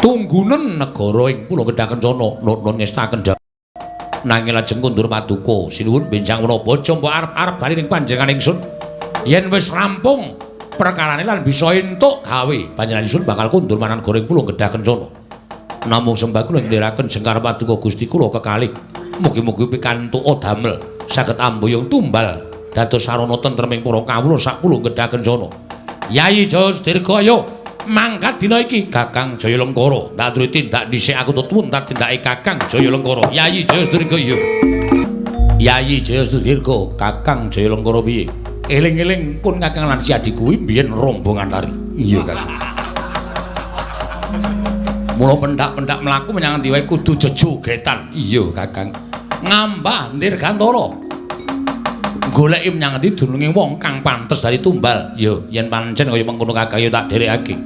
Tunggunen negara ing Pulau Gedhang Kencana nut-nut ngestaken nanging lajeng kundur paduka sinuwun benjang menapa aja mbok arep-arep bali ning panjenengan ingsun. Yen wis rampung perkarane lan bisa entuk gawe panjenengan ingsun bakal kundur marang negara ing Pulau Gedhang Kencana. Namung sembah kula ngliraken jengkar paduka Gusti kula kekalih. Mugi-mugi pikantuk damel saged ambuyung tumbal dados sarana tentreming para kawula sak Pulau Gedhang Kencana. Yayi Jaya Sudirga ayo mangkat dina iki Kakang Jaya Lengkara. Ndak duwe tindak dhisik aku tutun tak tindake Kakang Jaya Lengkara. Yayi Jaya Sudirga iya. Yayi Jaya Sudirga Kakang Jaya Lengkara piye? Eling-eling pun Kakang lan Siadi kuwi biyen rombongan lari. Iya Kakang. Mula pendak-pendak mlaku menyang endi wae kudu jejogetan. Iya Kakang. Ngambah Dirgantara. Goleki menyang endi dununge wong kang pantes dadi tumbal. Ya yen pancen kaya mengkono Kakang ya tak dherekake.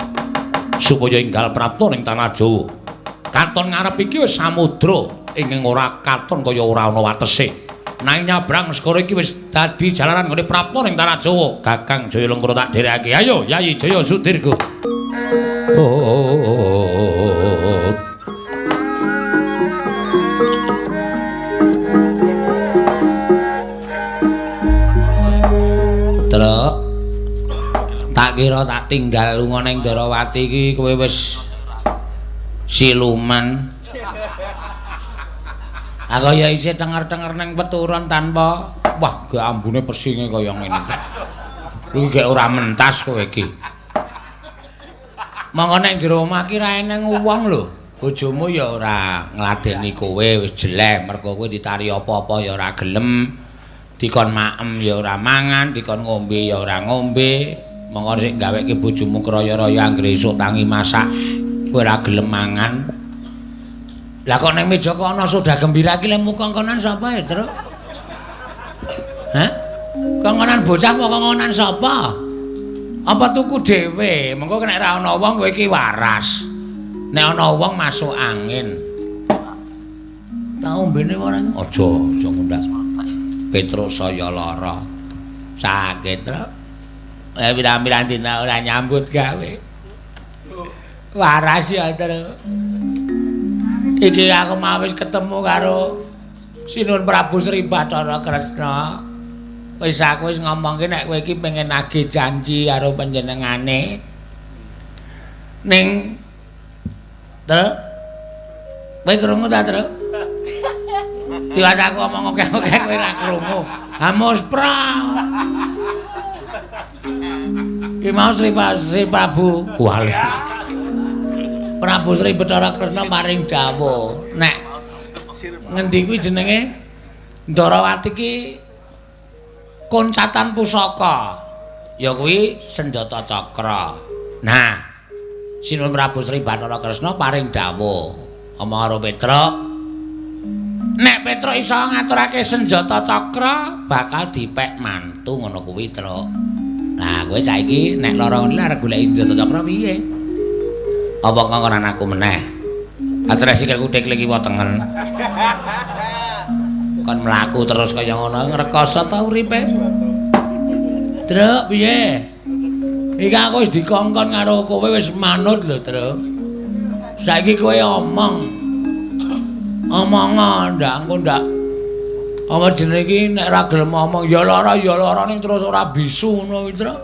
Supaya enggal prapta ning tanah Jawa. Katon ngarep iki wis samudra ingkang ora katon kaya ora ana watese. Nanging nyabrang segara iki wis dadi jalaran nggone prapta ning tanah Jawa. Kakang Jaya Lengkara tak dherekake. Ayo Yayi Jaya Sudirga. Oh. Truk. Tak kira tak tinggal lunga ning Darawati iki kowe wis siluman. Aku ya isih tenger-tenger ning peturon tanpa wah gek ambune pesinge kaya ngene. Iki gek ora mentas kowe iki. Monggo nek jero omah ki ra eneng wong lho. Bojomu ya ora ngladeni kowe wis jelek mergo kowe ditari apa-apa ya ora gelem. Dikon maem ya ora mangan, dikon ngombe ya ora ngombe. Monggo sik gaweke bojomu kraya-raya anggere esuk tangi masak kowe ora gelem mangan. Lah kok ning meja kok ana soda gembira iki lemu kongkonan sapa ya, Truk? Hah? Kongkonan bocah apa kongkonan sapa? Apa tuku dhewe? Mengko nek ora ana wong kowe iki waras. Nek ana wong masuk angin. Ta ombene ora? Aja, aja ngundak. Petruk saya lara. Sakit, Truk. Pirang-pirang dina ora nyambut gawe. Waras ya, Truk. Iki aku mau wis ketemu karo Sinuwun Prabu Sri Bathara Kresna. Wis aku wis ngomongke nek kowe iki pengen nagih janji karo panjenengane. Ning Truk, kowe krungu ta, Truk? Tiwas aku omong akeh-akeh kowe ora krungu. Amos pra. Ki mau Sri Prabu Kuwal. Prabu Sri Bathara Kresna paring dawuh nek ngendi kuwi jenenge Ndarawati ki koncatan pusaka ya kuwi senjata cakra. Nah, Sinuwun Prabu Sri Bathara Kresna paring dawuh omong karo Petruk, nek Petruk iso ngaturake senjata cakra bakal dipek mantu ngono kuwi, Truk. Nah, kowe saiki nek lara ngene arep goleki senjata cakra piye? Apa kongkonan aku meneh? Atres sikilku teklik kiwa tengen. Kon mlaku terus kaya ngono ngrekoso ta uripe? Truk, piye? Iki aku wis dikongkon karo kowe wis manut lho, Truk. Saiki kowe omong. Omong ndak engko ndak. Apa jenenge iki nek ora gelem omong ya lara ning terus ora bisu ngono kuwi, Truk.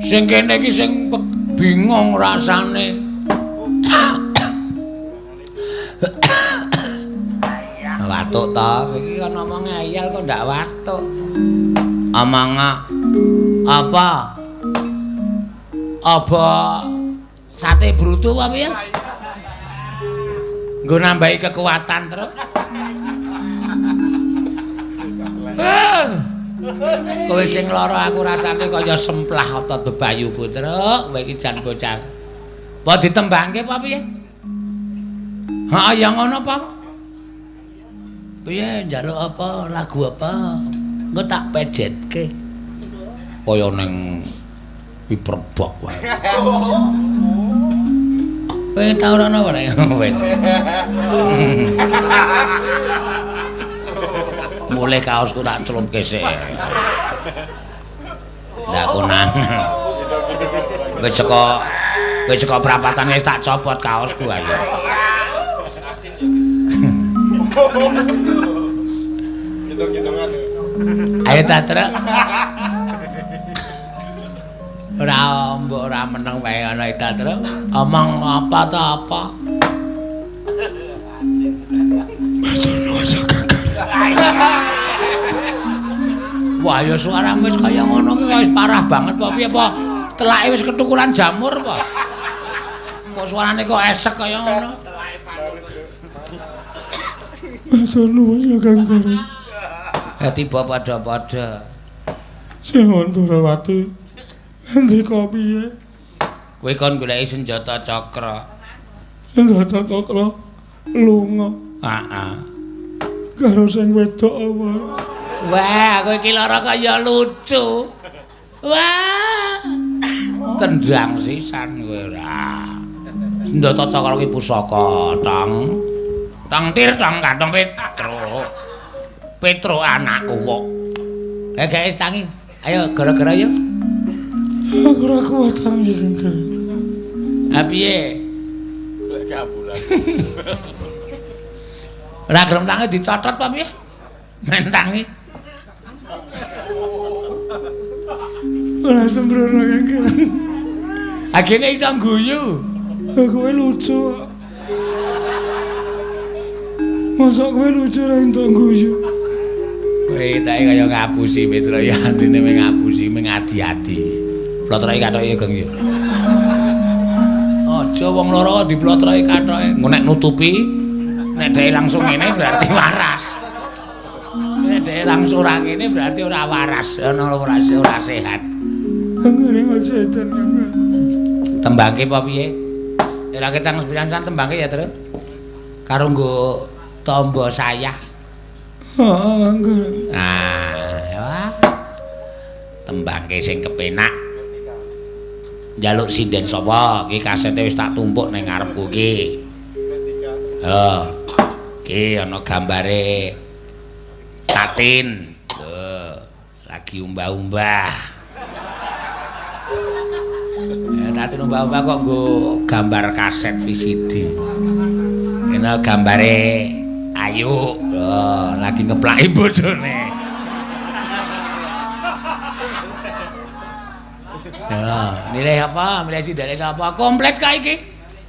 Sing kene iki sing bingung rasane. Watuk ta, iki kan omong ngeyel kok ndak watuk. Omong apa? Apa sate brutu apa ya? Nggo nambahi kekuatan terus. Kowe sing lara aku rasane kaya semplah otot bebayuku, Truk. Kowe iki jan bocah. Apa ditembangke apa piye? Heeh, ya ngono apa? Piye njaluk apa, lagu apa? Engko tak pejetke. Kaya ning piperbok wae. Kowe tau ora ana apa nek wis. Mulai kaosku tak celupke sik. Ndak konang. Wis saka prapatan wis tak copot kaosku ayo. Ayo ta, Truk. Ora mbok ora meneng wae ana ta, Truk. Omong apa ta apa? Wah, ya suaramu wis kaya ngono ki wis parah banget apa piye apa telake wis ketukulan jamur apa? Kok suarane kok esek kaya ngono? Matur nuwun ya Kang Gareng. Tiba padha-padha. Sinuwun Ndarawati, ngendika piye? Kowe kon goleki senjata cakra. Senjata cakra lunga. Heeh. Karo sing wedok apa? Wah, aku iki lara kaya lucu. Wah. Tendang sisan kowe ora. Senjata cakra ki pusaka, Tong. Tong tir tong katong Petruk. Petruk anakku kok. Guys tangi. Ayo gara-gara yo. Aku ora kuat tangi, Kang Gareng. Ha piye? Golek ambulan. Ora gelem tangi dicotot apa piye? Men tangi. Ora sembrono, Kang Gareng. Agene iso guyu. Kowe lucu. Mosok kowe lucu ra entuk guyu. Kowe tak kaya ngapusi Petro ya asline mung ngapusi mung adi-adi. Plotroke kathoke ya, Geng ya. Aja wong loro diplotroke kathoke. Engko nek nutupi nek dhek langsung ngene berarti waras. Nek dhek langsung ora ngene berarti ora waras, ana ora sehat. Kang Gareng aja edan Kang Gareng. Tembangke apa piye? Ora ketang sepisan tembangke ya, Truk. Karo nggo tombo sayah. Heeh, Kang Gareng. Nah, wah. Tembangke sing kepenak. Njaluk sinden sapa? Iki kasete wis tak tumpuk ning ngarepku iki. Heeh. Iki ana gambare Tatin. Lho, lagi umbah-umbah. Tatin umbah-umbah kok nggo gambar kaset VCD. Kena gambare Ayu, lho, lagi ngeplaki bojone. Ya, milih apa? Milih sindene sapa? Komplit ka iki.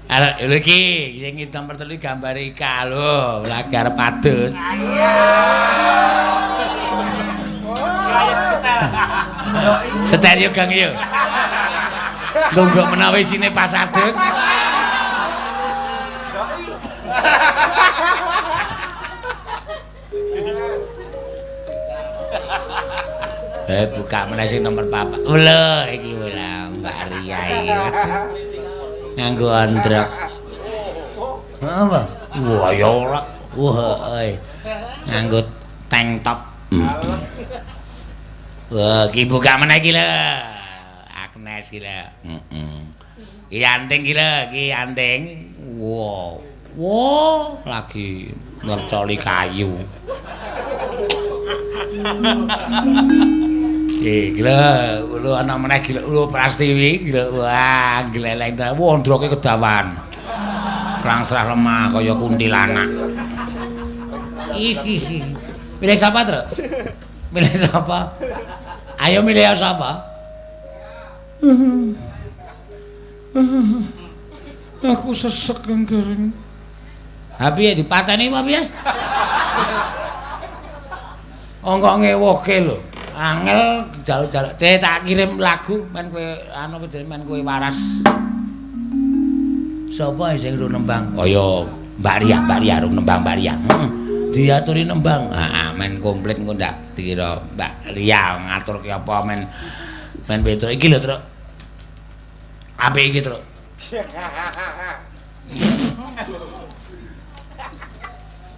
Arek lho iki, sing nomor 3 gambare Ika lho, lagi arep adus. Setel yo Gang yo. Nggo menawa isine pas adus. Buka meneh sing nomor 4. Lho iki lho Mbak Ria iki. Nganggo androk. Apa? Wah ya ora. Wah, nganggo tank top. Wah, iki buka meneh iki lho. Agnes iki lho. Heeh. Iki anting iki lho, iki anting. Wow. Wow, lagi ngercoli kayu. Iki lho, lho ana meneh iki lho Prastiwi iki lho. Wah, gleleng tenan. Wah, ndroke kedawan. Klangsrah lemah kaya kuntilanak. Ih. Milih sapa, Truk? Milih sapa? Ayo milih sapa? Aku sesek Kang Gareng. Ha piye dipateni apa piye? Ongkok ngewoke lho. Angel jaluk-jaluk. Cek tak kirim lagu men kowe anu men kowe waras. Sapa sing ru nembang? Kaya Mbak Ria, Mbak Ria ru nembang Mbak Ria. Heeh. Diaturi nembang. Heeh, men komplit engko ndak dikira Mbak Ria ngaturke apa men men Petro iki lho, Truk. Apik iki, Truk.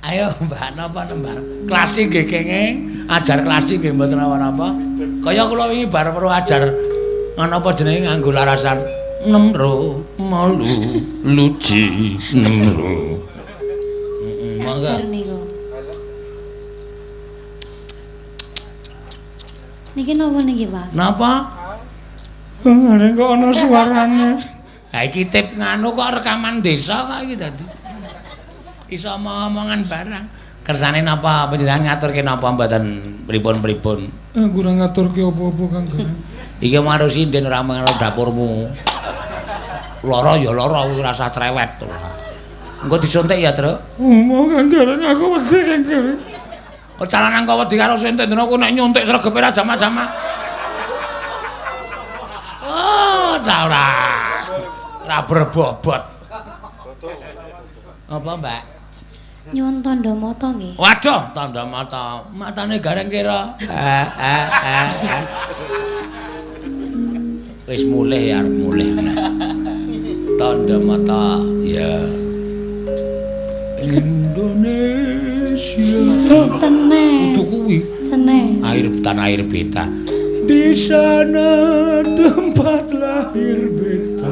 Ayo Mbak napa nembang? Klasi nggih kenging, ajar klasi nggih mboten napa-napa. Kaya kula wingi bar weruh ajar ngono apa jenenge nganggo larasan nemro molu luji nemro. Heeh, monggo. Ajar niku. Niki napa niki, Pak? Napa? Kang Gareng kok ana suarane. Lah iki tip nganu kok rekaman desa kok iki dadi. Iso omong-omongan barang. Kersane napa panjenengan ngaturke napa mboten pripun-pripun? Aku ora ngaturke apa-apa Kang Gareng. Iki marang sinden ora mengko dapurmu. Lara ya lara kuwi ora usah cerewet. Engko disuntik ya, Truk. Omo Kang Gareng aku wedi Kang Gareng. Oh calanan kok wedi karo suntik dene aku nek nyuntik sregepe ra jama-jama. Oh, cah ora. Ora berbobot. Apa, Mbak? Nyuwun tandha mata nggih. Waduh, tandha mata. Matane Gareng kira. Wis mulih ya arep mulih. Tandha mata. Ya. Indonesia. Senes. Kudu kuwi. Senes. Air tanah air beta. Di sana tempat lahir beta.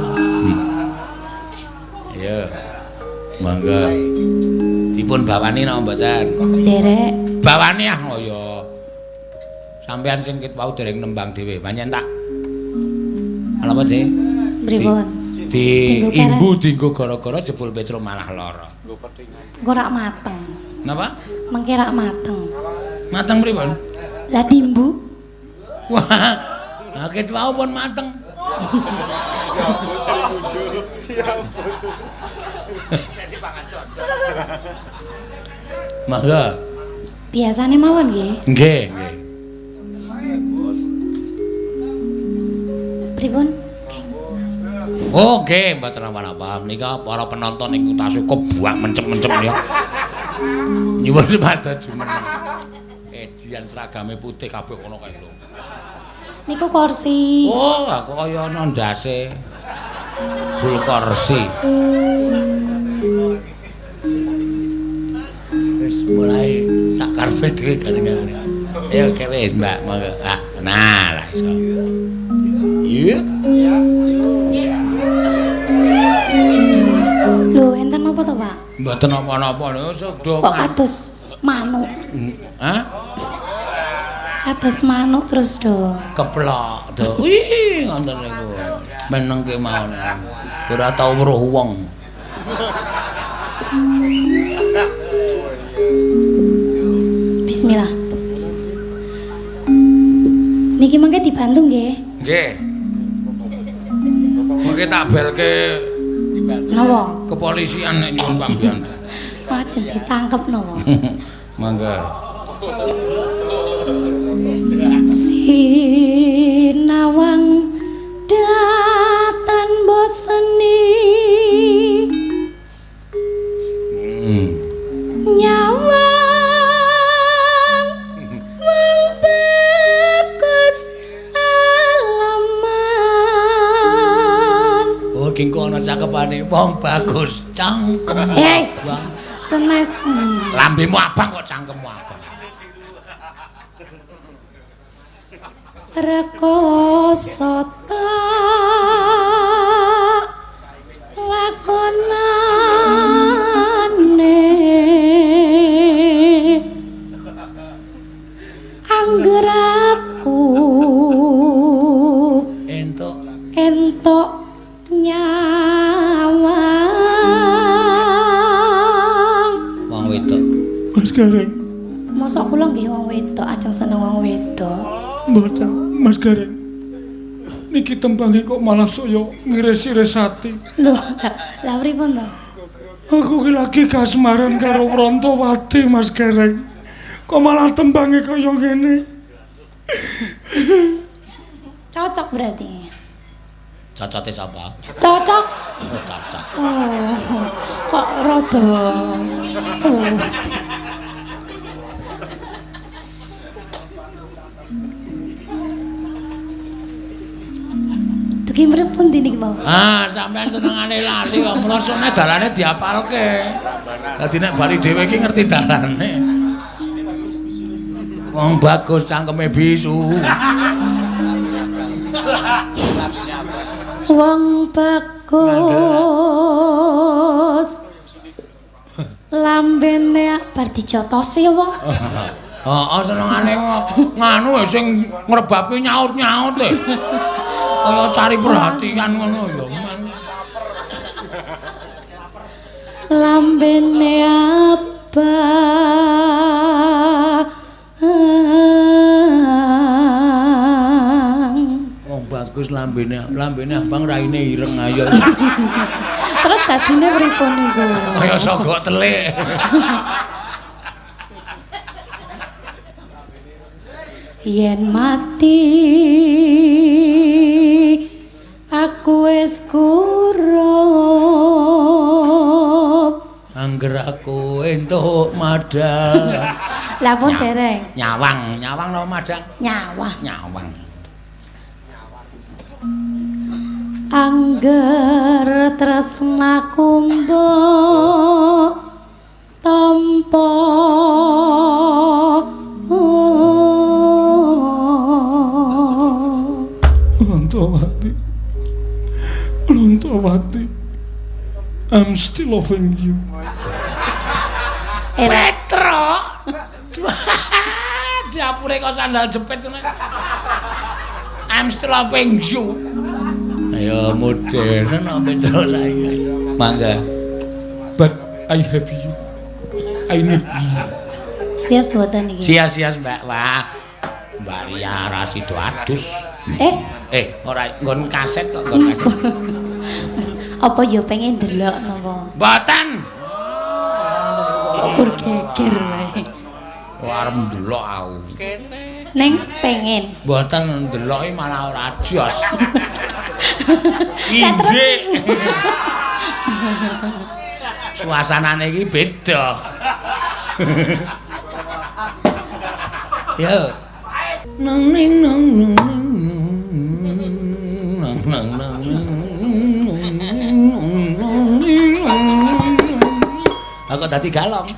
Ayo. Monggo. Dipun bawani napa mboten? Derek. Bawani ah oh ya. Sampeyan sing ket wau dereng nembang dhewe, pancen tak. Ala apa, Dik? Pripun? Di imbu dienggo gara-gara jebul Petro malah lara. Engko rak mateng. Napa? Mengke rak mateng. Mateng pripun? Lah timbu. Wah, lah ket wau pun mateng. Mangga. Biasane mawon nggih. Nggih, nggih. Pripun? Oh, nggih, mboten napa-napa. Menika para penonton ing tasih kebuak mencep-mencep ya. Nyuwun supados jumeneng. Edian seragame putih kabeh kono kae lho. Niku kursi. Oh, aku kaya ana ndase. Bul kursi. Wis mulai sak karepe dhewe gareng-gareng. Ayo wis, Mbak, monggo. Ah, nah lah iso. Iya. Lho, enten napa to, Pak? Mboten napa-napa lho, kok kados manuk. Hah? Kados manuk terus do. Keplok do. Wih, ngoten niku. Menengke mawon. Ora tau weruh wong. Bismillah. Niki mangke dibantu nggih. Nggih. Mangke tak belke napa? Kepolisian nek nyuwun pambiyantu. Wah, jen ditangkep napa? Mangga. Sinawang datan boseni. Nyawang wong bagus alaman. Oh, kingko ana cakepane wong bagus cangkem. Hei, senes. Lambemu abang kok cangkemmu abang. Rekoso tak lakonane angger aku entuk nyawang wong wedok. Mas Gareng, mosok kula nggih wong wedok ajeng seneng wong wedok. Mboten, Mas Gareng. Niki tembange kok malah saya ngiris-iris ati. Lho, lha pripun to? Aku ki lagi kasmaran karo Prontowati, Mas Gareng. Kok malah tembange kaya ngene? Cocok berarti. Cocote sapa? Cocok. Oh, cocok. Oh, kok rada suwe. Dugi mripun ndi niki mau? Ah, sampean senengane lali kok mula sone dalane diapalke. Dadi nek bali dhewe iki ngerti dalane. Wong bagus cangkeme bisu. Wong bagus lambene bar dijotosi wong. Heeh, senengane nganu sing ngrebabke nyaut-nyaut e. Kaya cari perhatian ngono ya. Lambene abang. Wong bagus lambene, lambene abang raine ireng ayo. Terus dadine pripun niku? Kaya sogok telik. Yen mati aku wis kurup, angger aku entuk madang. Lah pun dereng. Nyawang, nyawang napa madang? Nyawang. Nyawang. Angger tresnaku mbok tampa. Prontowati, Prontowati, I'm still loving you. Petro, dapure kok sandal jepit. I'm still loving you. Ayo modern kok Petro saiki. Mangga. But I have you. I need you. Sias mboten iki. Sias-sias Mbak. Wah. Mbak Ria ra sida adus. Ora nggon kaset kok nggon kaset. Apa ya pengen ndelok napa? Mboten. Kur geger wae. Wah, arep ndelok aku. Ning pengen. Mboten ndeloki malah ora jos. Lah terus suasanane iki beda. Yo. Nang ning nang nang. kok dadi galong.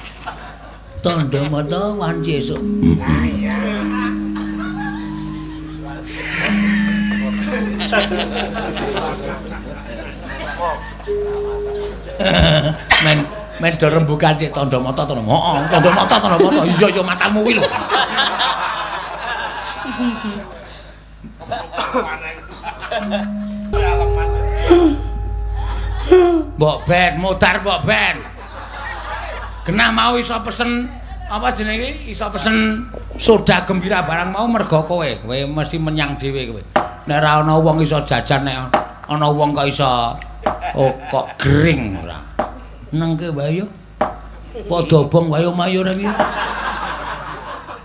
Tandha mata wanci esuk. Men men do rembukan sik tandha mata tandha. Heeh, tandha mata tandha mata. Iya iya matamu kuwi lho. Mbok ben modar mbok ben. Genah mau iso pesen apa jenenge iso pesen soda gembira barang mau mergo kowe. Kowe mesti menyang dhewe kowe. Nek ora ana wong iso jajan nek ana wong kok iso oh kok gering ora. Nengke wae yo. Padha obong wae omahe ora iki.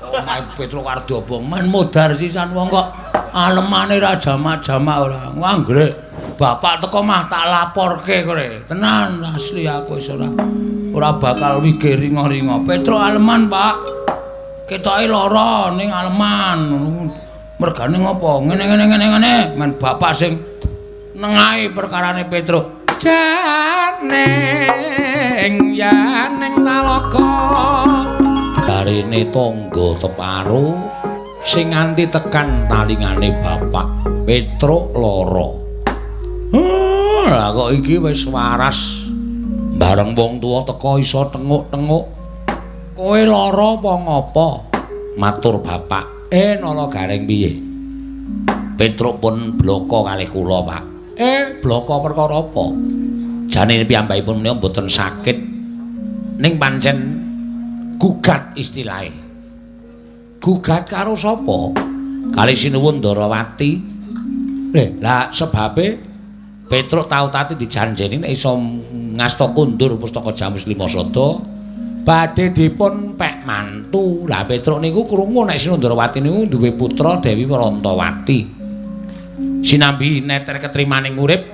Omahe Petruk arep diobong men modar sisan wong kok alemane ra jamak-jamak ora. Anggere bapak teko mah tak laporke kowe. Tenan asli aku wis ora bakal wigih ringa-ringa. Petruk aleman, Pak. Ketoke lara ning aleman. Mergane ngopo? Ngene ngene ngene ngene. Men bapak sing nengahi perkarane Petruk. Janing yaning talaga. Darene tangga teparo sing nganti tekan talingane bapak. Petruk lara. Lah kok iki wis waras. Bareng wong tuwa teka iso tenguk-tenguk. Kowe lara apa ngapa? Matur bapak. Nala Gareng piye? Petruk pun bloko kalih kula, Pak. Bloko perkara apa? Jane piyambakipun menika mboten sakit. Ning pancen gugat istilahe. Gugat karo sapa? Kali Sinuwun Ndarawati. Lah sebabe Petruk tau tati dijanjeni nek iso ngasta kundur pustaka Jamus Lima Sada badhe dipun pek mantu. Lah Petruk niku krungu nek Sinuwun Ndarawati niku duwe putra Dewi Warantawati. Sinambi neter ketrimaning urip,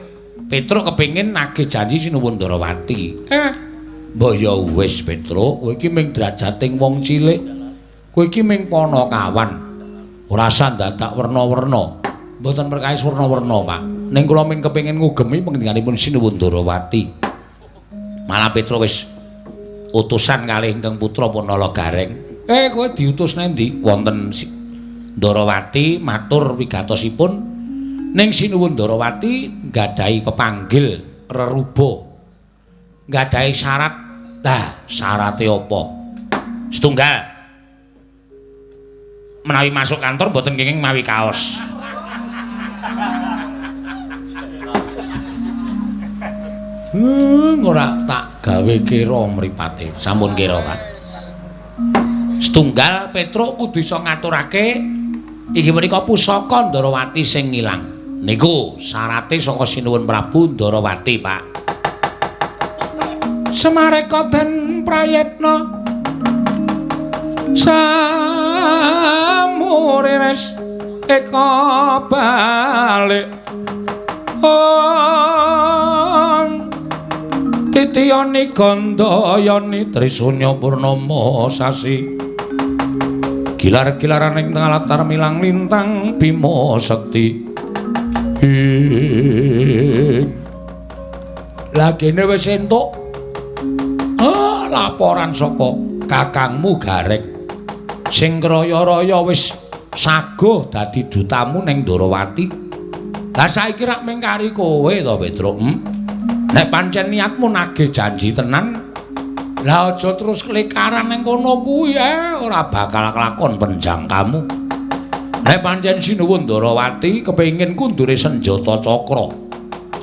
Petruk kepengin nagih janji Sinuwun Ndarawati. Mbok ya wis Petruk, kowe iki ming drajating wong cilik. Kowe iki ming panakawan. Ora usah dadak werna-werna. Mboten perkawis werna-werna, Pak. Ning kula ming kepengin ngugemi pangendhikanipun Sinuwun Ndarawati. Malah Petruk wis utusan kalih ingkang putra Punala Gareng. Kowe diutus nendi? Wonten Ndarawati matur wigatosipun ning Sinuwun Ndarawati nggadahi pepanggil reruba. Nggadahi syarat. Lah, syarate apa? Setunggal. Menawi masuk kantor mboten kenging mawi kaos. Ora tak gawe kira mripate. Sampun kira, Pak. Setunggal Petruk kudu iso ngaturake inggih menika pusaka Ndarawati sing ilang. Niku syarate saka Sinuwun Prabu Ndarawati, Pak. Semareka den prayitna samurires eka balik ong titiyani gandayani trisunya purnama sasi gilar-gilaran ing tengah latar milang lintang bima sekti. Lah kene wis entuk laporan saka kakangmu Gareng sing kraya-raya wis saguh dadi dutamu ning Ndarawati. Lah saiki rak mung kari kowe to, Petruk. Nek pancen niatmu nagih janji tenan, lah aja terus klekaran ning kono kuwi ora bakal kelakon penjangkamu. Nek pancen Sinuwun Ndarawati kepengin kundure senjata cakra,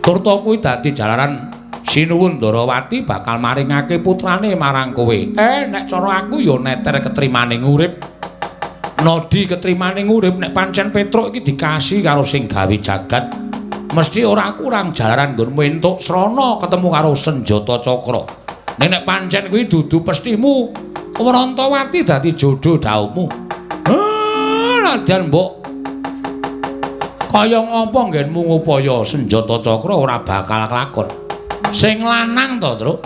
turta kuwi dadi jalaran Sinuwun Ndarawati bakal maringake putrane marang kowe. Nek cara aku ya neter ketrimaning urip. Nodi ketrimaning urip nek pancen Petruk iki dikasih karo sing gawe jagat, mesti ora kurang jalaran nggonmu entuk srana ketemu karo senjata cakra. Ning nek pancen kuwi dudu pestimu, Warantawati dadi jodho dhaumu. Nadyan mbok kaya ngapa nggenmu ngupaya senjata cakra ora bakal kelakon. Sing lanang to, Truk?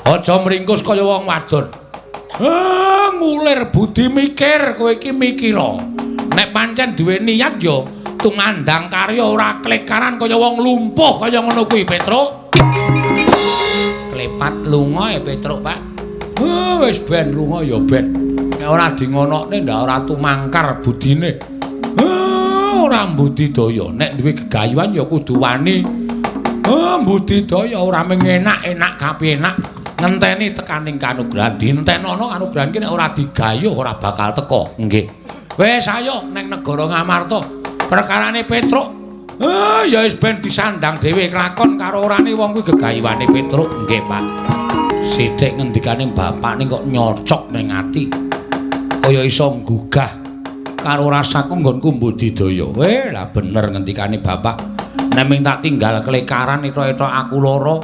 Aja mringkus kaya wong wadon. Ngulir budi mikir, kowe iki mikira. Nek pancen duwe niat ya tumandang karya ora klekaran kaya wong lumpuh kaya ngono kuwi, Petruk. Klepat lunga e Petruk, Pak. Wis ben lunga ya ben. Nek ora dingonokne ndak ora tumangkar budine. Ora mbudidaya. Nek duwe gegayuhan ya kudu wani. Mbudidaya ora mung enak-enak kapenak. Ngenteni tekaning kanugrahan. Dintenono kanugrahan ki nek ora digayuh ora bakal teka. Nggih. Wis ayo neng negara Ngamarta. Perkarane Petruk. Ya wis ben disandang dhewe kelakon karo orane wong kuwi gegayuhane Petruk. Nggih, Pak. Sithik ngendikane bapak ning kok nyocok ning ati. Kaya iso nggugah karo rasaku nggonku mbudidaya. Lah bener ngendikane bapak. Nek ming tak tinggal kelekaran etok-etok aku lara.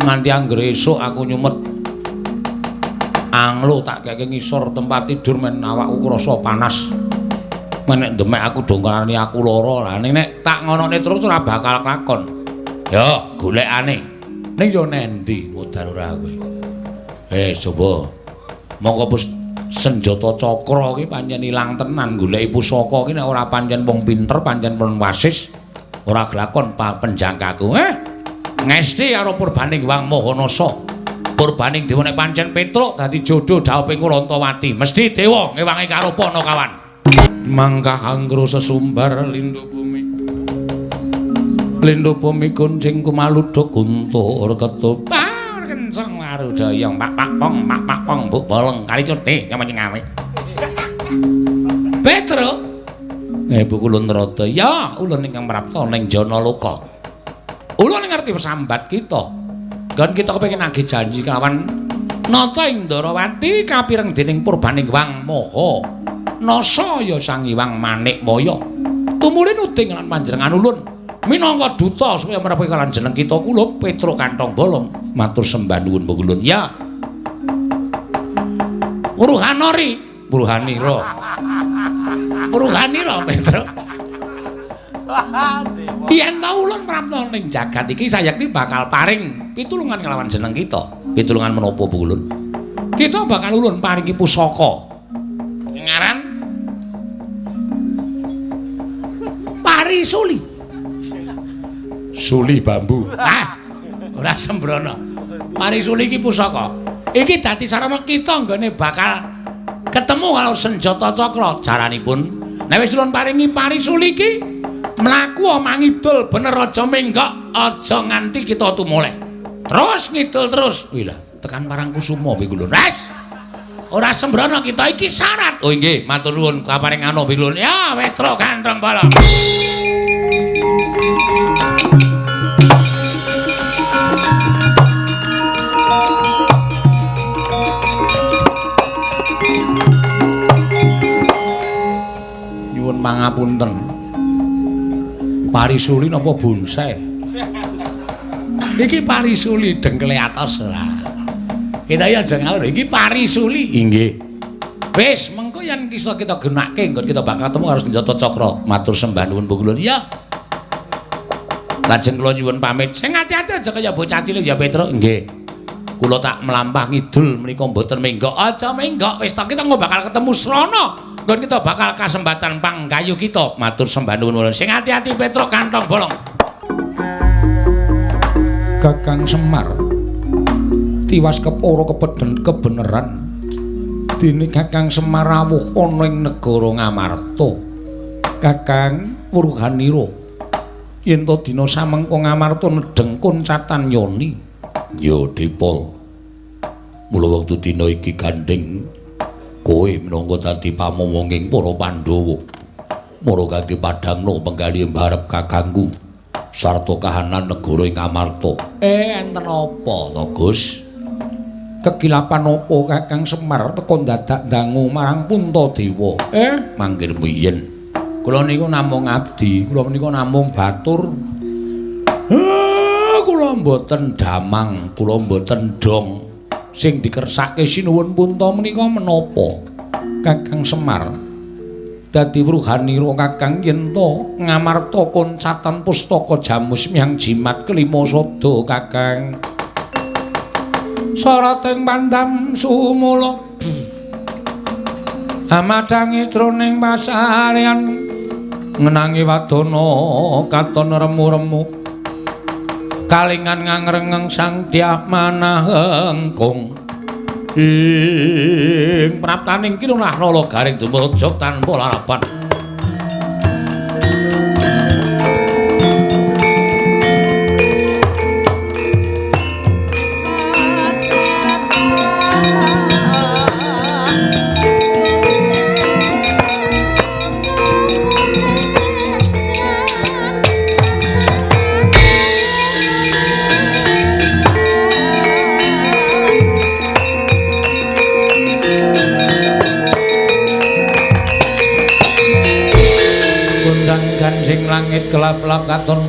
Nganti anggere esuk aku nyumet anglo tak keke ngisor tempat tidur men awakku krasa panas. Men nek demek aku dongkarane aku lara. Lah nek tak ngonone terus ora bakal kelakon. Ya golekane. Ning yo nendi modar ora kowe. Coba. Mongko senjata cakra ki pancen ilang tenan goleki pusaka ki nek ora pancen wong pinter, pancen wong wasis ora glakon penjangkaku. Ngesti karo purbaning Wang Mahanasa. Purbaning dewa nek pancen Petruk dadi jodoh dhawuhing Rantawati. Mesti dewa ngewangi karo Panakawan. Mangkah anggra sesumbar lindhu bumi. Lindhu bumi kuncing kumaluduk guntur ketupar kenceng warujaya pak pak pong pak pak pong buk bolong kali cuti nyamane ngawe. Petruk. Bu kula nrata. Ya, ulun ingkang prapta ning Janaloka. Ulun ngerti sambat kita. Nggon kita kepengin nagih janji kelawan Nata ing Ndarawati kapireng dening purbaning Wang Maha. Nasa ya Sang Hyang Manikmaya. Tumuli nuding lan panjenengan ulun minangka duta supaya mrepe kalian jeneng kita kula Petruk Kantong Bolong matur sembah nuwun ulun. Ya. Uruhanori, Uruhanira. Uruhanira Petruk. Yen ta ulun prapta ning jagat iki sayekti bakal paring pitulungan kelawan jeneng kita. Pitulungan menapa ulun? Kita bakal ulun paringi pusaka. Ngaran Parisuli. Suli bambu. Ah, ora sembrono. Parisuli iki pusaka. Iki dadi sarana kita nggone bakal ketemu karo senjata cakra. Caranipun nek wis ulun paringi parisuli iki mlaku mangidul bener aja menggok, aja nganti kita tumoleh. Terus ngidul terus. Wih lah, tekan Parangkusuma piye lho. Wes. Ora sembrono kita iki syarat. Oh nggih, matur nuwun kaparing ana piye lho. Ya, Petruk Kantong Bolong. Nyuwun pangapunten. Parisuli napa bonsai? Iki parisuli dengkle atos lah. Kita ya aja ngawur, iki parisuli. Inggih. Wis, mengko yen iso kita gunake nggon kita bakal ketemu karo senjata cakra. Matur sembah nuwun Ulun. Ya. Lajeng kula nyuwun pamit. Sing ati-ati aja kaya bocah cilik ya Petruk. Nggih. Kula tak mlampah ngidul menika mboten menggok. Aja menggok, wis ta kita engko bakal ketemu srana. Nggon kita bakal kasempatan panggayu kita. Matur sembah nuwun. Sing ati-ati Petruk Kantong Bolong. Kakang Semar tiwas kepara kepeden kebeneran dene Kakang Semar rawuh ana ing negara Ngamarta. Kakang Wuruhanira yen to dina samengko Ngamarta nedheng koncatan yoni. Ya Dipol. Mula wektu dina iki gandeng kowe minangka dadi pamomonging para Pandhawa. Mara kangge padhangna penggalih mbarep kakangku sarta kahanan negara ing Ngamarta. Enten apa to, Gus? Kekilapan apa Kakang Semar teka dadak dangu marang Puntadewa? Manggil miyen. Kula niku namung abdi, kula menika namung batur. Kula mboten damang, kula mboten dong. Sing dikersake sinuwun Punta menika menapa? Kakang Semar dadi wruhanira Kakang yen to Ngamarta koncatan pustaka jamus miang jimat kelima sada Kakang. Sarating pandam sumula amadhangi jroning pasarean ngenangi wadana katon remu-remu. Kalingan ngangrengeng sang Dyah Manahengkung. Ing praptaning kinunah nala garing dumrujug tanpa larapan. Langit kelap-lap katon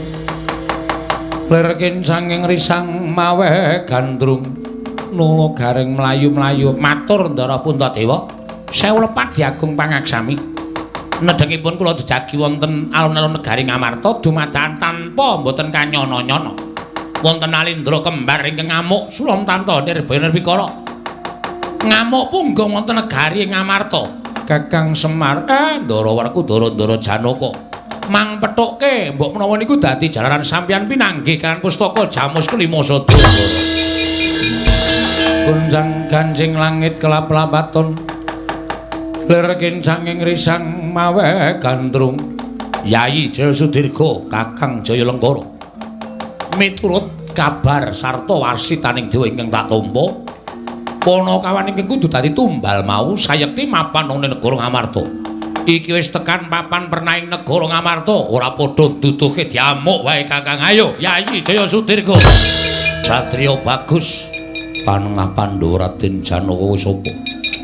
lerkin sanging risang maweh gandrung nula garing mlayu-mlayu matur Ndara Puntadewa sewu lepat diagung pangaksami nedhengipun kula jejagi wonten alun-alun negari Ngamarta dumadakan tanpa mboten kanyana-nyana wonten alindra kembar ingkang ngamuk Sulamtanta Nirbaya Nirwikara ngamuk punggung wonten negari Ngamarta Kakang Semar Ndara Werkudara Ndara Janaka mang pethukke mbok menawa niku dadi jalaran sampeyan pinanggih kan pustaka Jamus kelima sada. Gonjang ganjing langit kelap-lapaton lerkin sanging risang maweh gandrung Yayi Jaya Sudirga Kakang Jaya Lengkara miturut kabar sarta warsitaning dewa ingkang tak tampa panakawan ingkang kudu dadi tumbal mau sayekti mapan ana negara Ngamarta. Iki wis tekan papan pernaing negara Ngamarta ora padha nduduhke diamuk wae Kakang. Ayo Yayi Jaya Sudirga satriya bagus panengah Pandhawa Raden Janaka wis sapa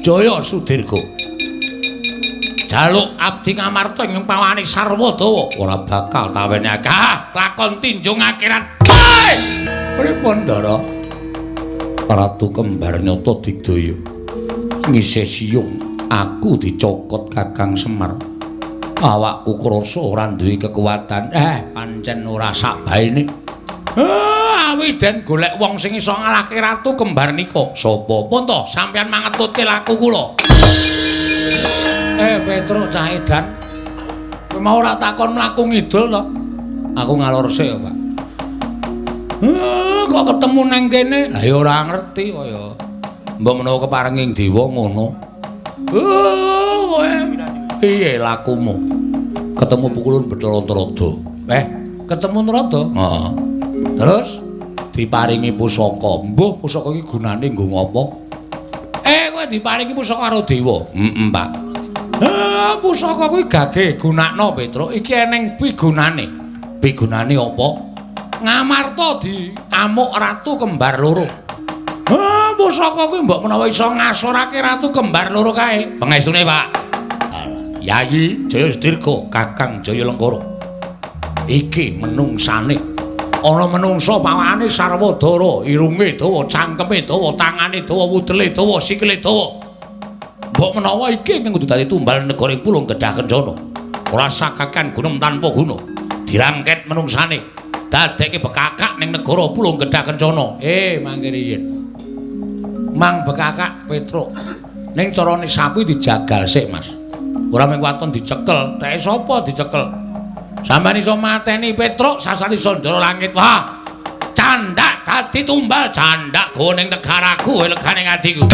Jaya Sudirga jaluk abdi Ngamarta ing pawane sarwa dawa ora bakal tawenake lakon tinjung akhirat. Pripun Ndara? Ratu kembar nyata digdaya ngisih siyung aku dicokot Kakang Semar. Awakku krasa ora duwe kekuatan. Pancen ora sakbaene. Awi den golek wong sing iso ngalahke Ratu Kembar nika. Sapa? Pun to sampeyan mangetutke laku kula. Petruk cah edan. Kowe mau ora takon mlaku ngidul to? Aku ngalor sik ya, Pak. Kok ketemu nang kene? Lah ya ora ngerti kaya. Mbok menawa keparenging dewa ngono. Kowe piye lakumu? Ketemu pukulun Bathara Narada. Ketemu Narada? Heeh. Terus diparingi pusaka. Mbuh pusaka iki gunane nggo ngopo? Kowe diparingi pusaka karo dewa. Heeh, Pak. Pusaka kuwi gage gunakno, Petruk. Iki eneng pigunane. Pigunane apa? Ngamarta diamuk Ratu Kembar loro. Pusaka kuwi mbok menawa iso ngasorake Ratu Kembar loro kae. Pengestune, Pak. Yayi Jaya Sudirga, Kakang Jaya Lengkara. Iki menungsane. Ana menungsa pawakane sarwa dara, irunge dawa, cangkeme dawa, tangane dawa, wudele dawa, sikile dawa. Mbok menawa iki ingkang kudu dadi tumbal negara ing Pulung Gedhah Kencana. Ora sakakan gunung tanpa guna. Dirangket menungsane. Dadekke bekakak ning negara Pulung Gedhah Kencana. Mangke riyin. Mang bekakak Petruk. Ning carane sapi dijagal sik, Mas. Ora mung waton dicekel, teke sapa dicekel? Sampeyan iso mateni Petruk sasar iso ndara langit. Wah. Candak dadi tumbal, candak go ning negaraku, legane atiku.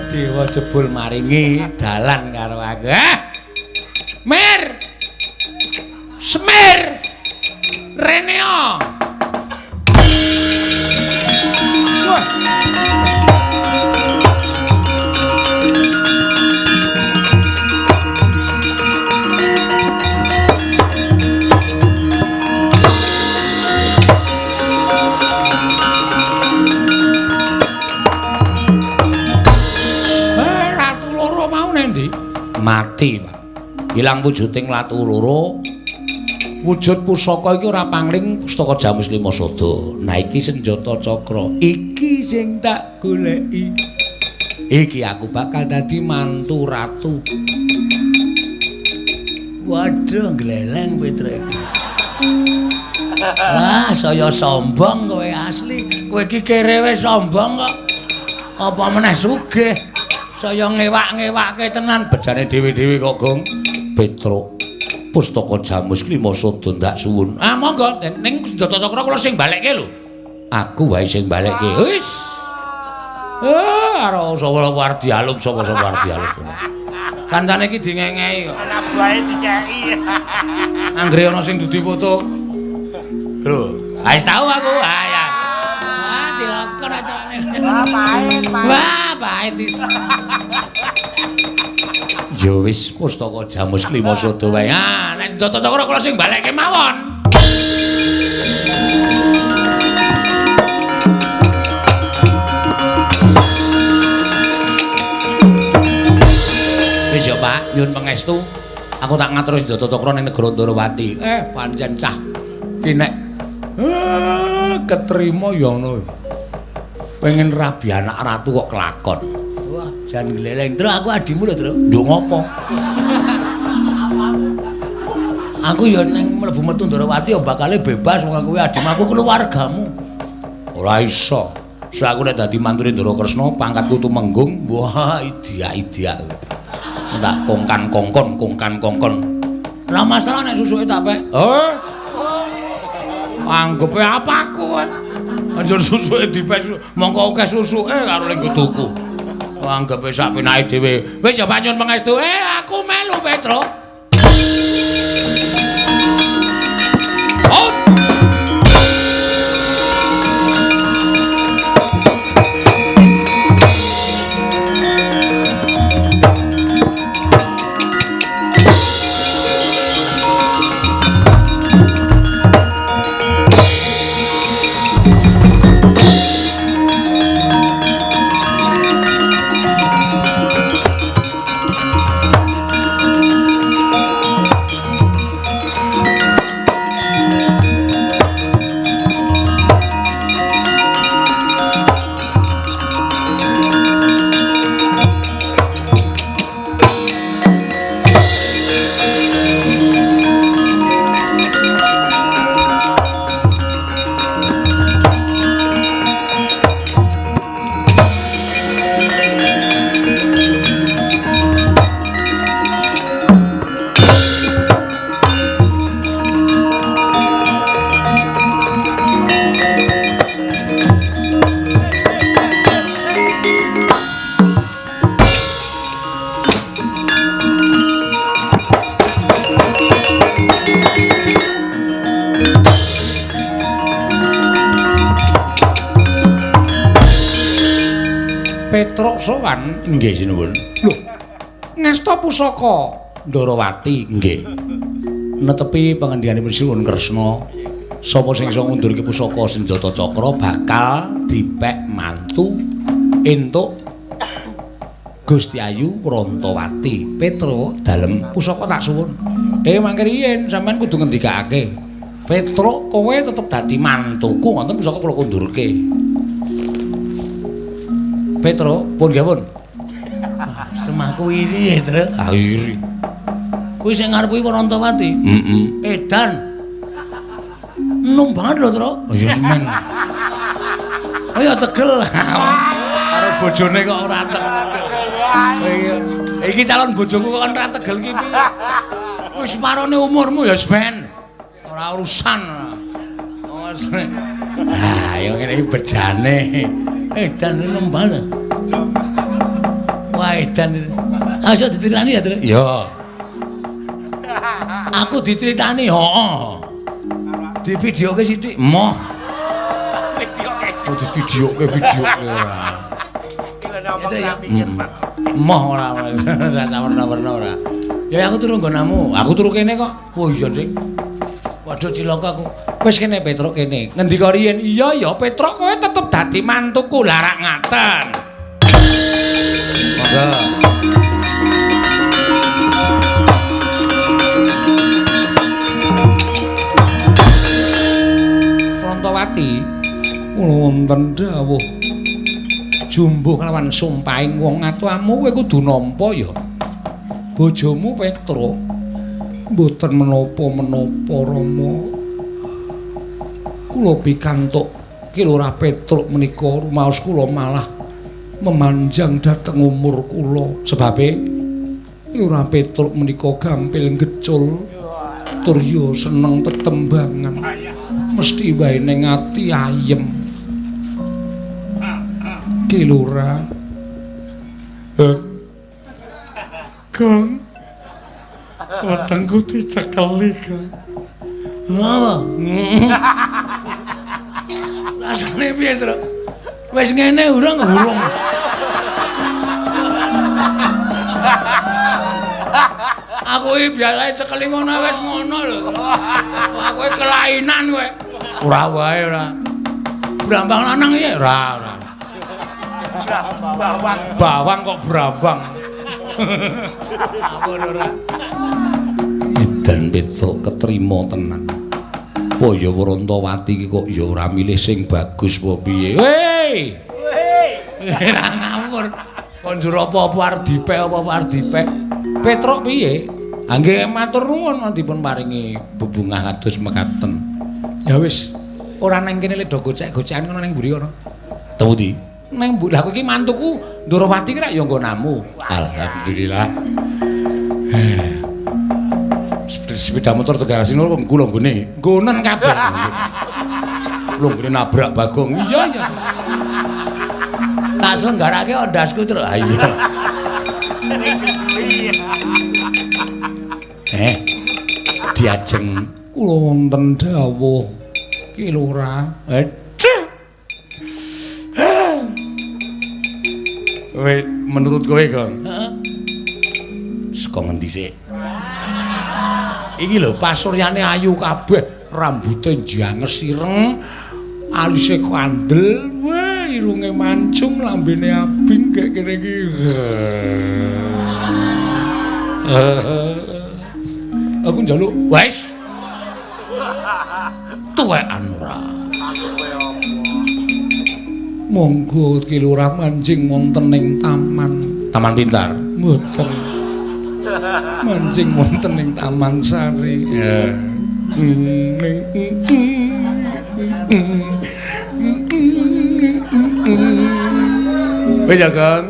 Dewa jebul maringi dalan karo aku. Mir. Semir. Reneo. Wah. Ratu loro mau nang ndi? Mati, Pak. Ilang wujuding ratu loro. Wujud pusaka iki ora pangling pustaka Jamus Lima Sada. Nah iki senjata cakra. Iki sing tak goleki. Iki aku bakal dadi mantu ratu. Waduh, gleleng Petruk iki. Wah, saya sombong kowe asli. Kowe iki kere wis sombong kok. Apa meneh sugih? Saya ngewak-ngewake tenan bejane dhewe-dhewe kok, Gong. Petruk. Pustaka Jamus Klima Sada ndak suwun. Ah monggo ning Senjata Cakra kula sing balekke lho. Aku wae sing balekke. Wis. Karo sapa arep dialum sapa-sapa arep dialum. Kancane iki dingengehi kok. Anak buahe dikeki. Anggere ana sing dudu foto. Lho, wis tau aku. Ah ya. Wah, cilaka acarane. Wah, pahit, pahit. Wah, pahit is. Ya wis Pustaka Jamus Klima Sada wae. Ah, nek Senjata Cakra kula sing balekke mawon. Wis ya Pak, nyuwun pangestu. Aku tak ngatur Senjata Cakra ning negara Ndorowati. Pancen cah ki nek ketrima ya ngono. Pengen rabi anak ratu kok kelakon. Wah, jan gleleng. Tru aku adimu lho, Tru. Nduk ngopo? Aku ya ning mlebu metu Ndorowati ya bakale bebas wong aku adimu, aku keluargamu. Ora iso. Sak aku nek dadi mantune Ndara Kresna, pangkatku tumenggung. Wah, idia-idia. Tak kongkan-kongkon, kongkan-kongkon. Ora masalah nek susuke tak pek. Oh. Anggepe apa aku kan? Anjur susuke dipek, mongko akeh susuke karo ning tuku. Anggepe sak penake dhewe. Wis ya Pak nyuwun pangestu. Aku melu Petro. Oh. Petruk sowan nggih sinuwun. Lho, ngasta pusaka Ndorowati nggih. Netepi pangendikaning Sinuwun Kresna, sapa sing iso ngundurke pusaka Senjata Cakra bakal dipek mantu entuk Gusti Ayu Prantawati. Petruk dalem pusaka tak suwun. Mangke riyen sampean kudu ngendikake. Petruk kowe tetep dadi mantuku ngoten pusaka kula kundurke. Petro, pun nggih pun. Semahku iri ya, Tru. Ah iri. Kuwi sing ngarep kuwi Prantawati. Heeh. Edan. Enom banget lho, Tru. Oh ya semen. Oh ya tegel. Karo bojone kok ora tegel. Iki calon bojoku kok ora tegel ki piye? Wis parone umurmu ya semen. Ora urusan. Ah, ya ngene iki bejane. Edan enom banget. Wah, edan. Ah, iso dicritani ya, Tru? Iya. Aku diceritani, heeh. Di videoke sithik. Moh. Videoke sithik. Oh, di videoke videoke. Moh ora ora sawerna-werna ora. Ya aku turu nggonamu. Aku turu kene kok. Oh iya, Dik. Waduh cilaka aku. Wis kene Petruk kene. Ngendika riyen, iya ya Petruk kowe tetep dadi mantuku larak ngaten. Monggo. Prantawati kula wonten dawuh jumbuh kelawan sumpahing wong atuamu kowe kudu nampa ya. Bojomu Petruk mboten menapa-menapa Rama. Kula pikantuk Ki Lurah Petruk menika rumaos kula malah memanjang dhateng umur kula. Sebabe Lurah Petruk menika gampil ngecul. Tur yo seneng tetembangan. Mesti wae ning ati ayem. Ki Lurah. Gong. Wetengku dicekeli, Gong. Apa? Rasane piye, Truk? Wis ngene urung urung. Aku iki biasane cekeli ngono wis ngono lho. Aku iki kelainan kowe. Ora wae ora. Brambang lanang iki ora ora. Bawang. Bawang kok brambang. Aku ora. Edan Petruk ketrima tenan. Wah ya Wrontowati iki kok ya ora milih sing bagus apa piye. Hei. Hei. Ora ngawur. Kon njur apa-apa arep dipek apa-apa arep dipek. Petruk piye? Ha nggih matur nuwun dipun paringi bebungah kados mekaten. Ya wis, ora nang kene le do gocek-gocekan kono nang mburi kono. Temu di. Nang mburi. Lah kowe iki mantuku Ndorowati ki rak ya nggonamu. Alhamdulillah. Sepeda motor tegarasi nol kula nggone. Nggonen kabeh. Kula nggone nabrak Bagong. Iya iya. Tak selenggarake ondasku terus. Ha iya. Diajeng kula wonten dawuh Ki Lurah. Kowe menurut kowe, Gong? Heeh. Saka ngendi sik? Iki lho pasuryane ayu kabeh, rambute janges ireng, alise kandel, wah irunge mancung, lambene abing kek kene iki. Aku njaluk wis. Tuwekan ora. Monggo Ki Lurah manjing wonten ing taman. Taman Pintar. Mboten. Manjing wonten ing Taman Sari. Ya. Wis ya, Kang.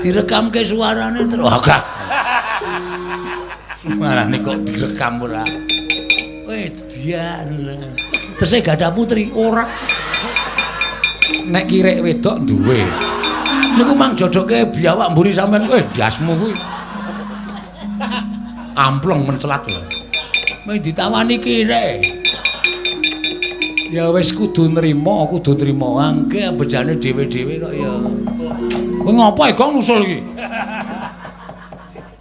Direkamke suarane terus. Wah, suarane kok direkam ora. Wedian. Tesih gadah putri ora. Nek kirek wedok duwe. Niku mang jodoke biawak mburi sampean kowe ndasmu kuwi. Amplong mencelat lho. Mung ditawani kirek. Ya wis kudu nrimo, kudu nrimo. Angke bejane dhewe-dhewe kok ya. Kowe ngopo e Gong nusul iki?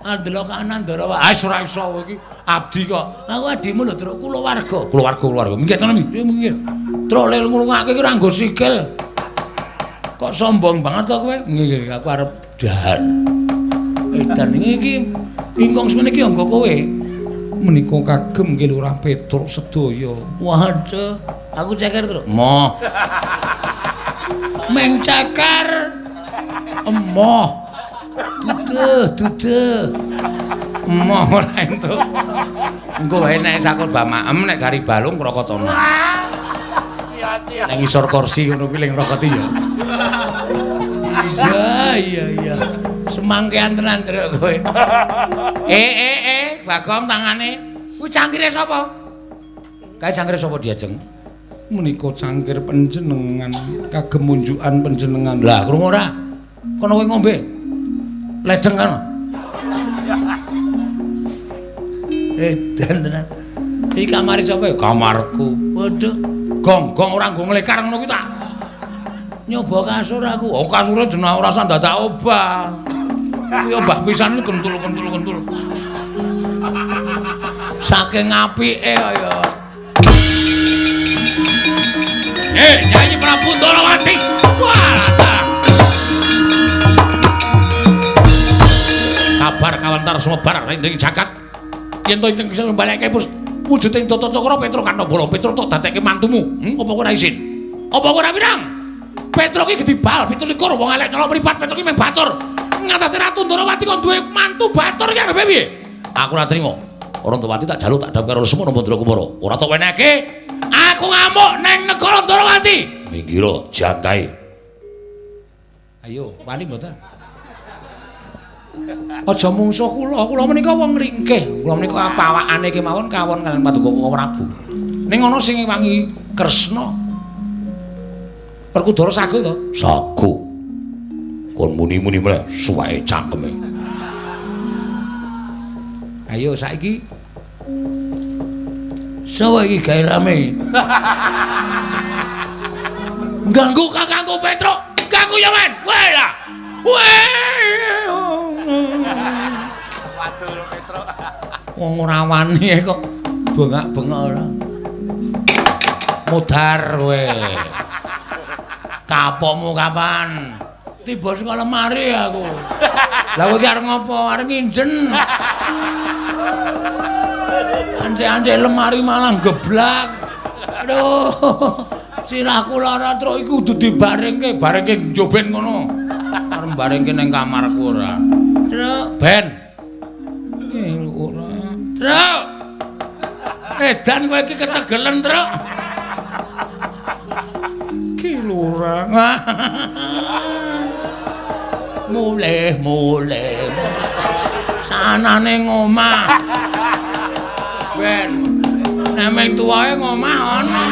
Andelok kanan ndara wae. Ah ora iso kowe iki abdi kok. Aku adimu lho, Truk, kulawarga. Keluarga, keluarga. Minggir tenan iki, minggir. Truk lel nglungake ki ora nggo sikil. Kok sombong banget to kowe? Nggih, aku arep dahar. Edan iki ingkung semene iki nggo kowe. Menika kagem Ki Lurah Petruk sedaya. Waduh, aku ceker, Truk. Moh. Meng ceker. Emoh. Duduh, duduh. Emoh ora entuk. Engko wae nek sakur bamaem nek gari balung krokotono. Sia-sia. Nek ngisor kursi ngono kuwi ling ngrokoti ya. Iya, iya, iya. Semangkean tenan Truk kowe. Bagong tangane. Kuwi cangkire sapa? Kae cangkire sapa diajeng? Menika cangkir panjenengan kagem munjukan panjenengan. Lah krungu ora? Kono kowe ngombe. Ledeng kan. Edan tenan. Iki kamare sapa ya? Kamarku. Waduh, Gong, gong ora nggo nglekar ngono kuwi tak. Nyoba kasur aku. Oh, kasure jeneng ora usah dadak obah. Kuwi obah pisan kentul-kentul-kentul. Saking apike kaya. Nyanyi Prabu Ndorowati. Wah, kabar kawentar sumebar ing jagat. Yen to ingkang bisa mbalekke wujuding Tata Cakra Petruk Kanabala, Petruk tok dadekke mantumu. Apa kowe ora isin? Apa kowe ora wirang? Petruk iki gedhi bal 27 wong elek nyolok mripat, Petruk iki mung batur. Ngatasé Ratu Ndorowati kok duwe mantu batur iki arepe piye? Aku ora trima. Ndorowati tak jaluk tak dhap karo Semana Mandra Kumara. Ora tok wenehke. Aku ngamuk neng negara Ndorowati. Minggiro jangkae. Ayo, wani mboten? Aja mungsuh kula. Kula menika wong ringkih. Kula menika pawakane kemawon kawon kaliyan Paduka Koko Prabu. Ning ana sing ngewangi Kresna. Werkudara sago to? Sago. Kon muni-muni meneh suweke cangkeme. Ayo saiki. Sawa iki gawe rame. Ganggu kakangku Petruk, ganggu ya men. Weh lah. Weh. Waduh Petruk. Wong ora wani kok bengak-bengok ora. Mudhar kowe. Kapokmu kapan? Tiba saka lemari aku. Lah kowe iki arep ngopo? Arep nginjen. Ance-ance lemari malah geblak. Aduh. Sirahku lara truk iku kudu dibarengke, barengke njoben ngono. Arep barengke ning kamarku ora. Truk, ben. Ora. Truk. Edan kowe iki ketegelen, Truk. Ki lurah. Mulih, mulih. Sanane ngomah. Ben. Nek meng tuwae ngomah ana.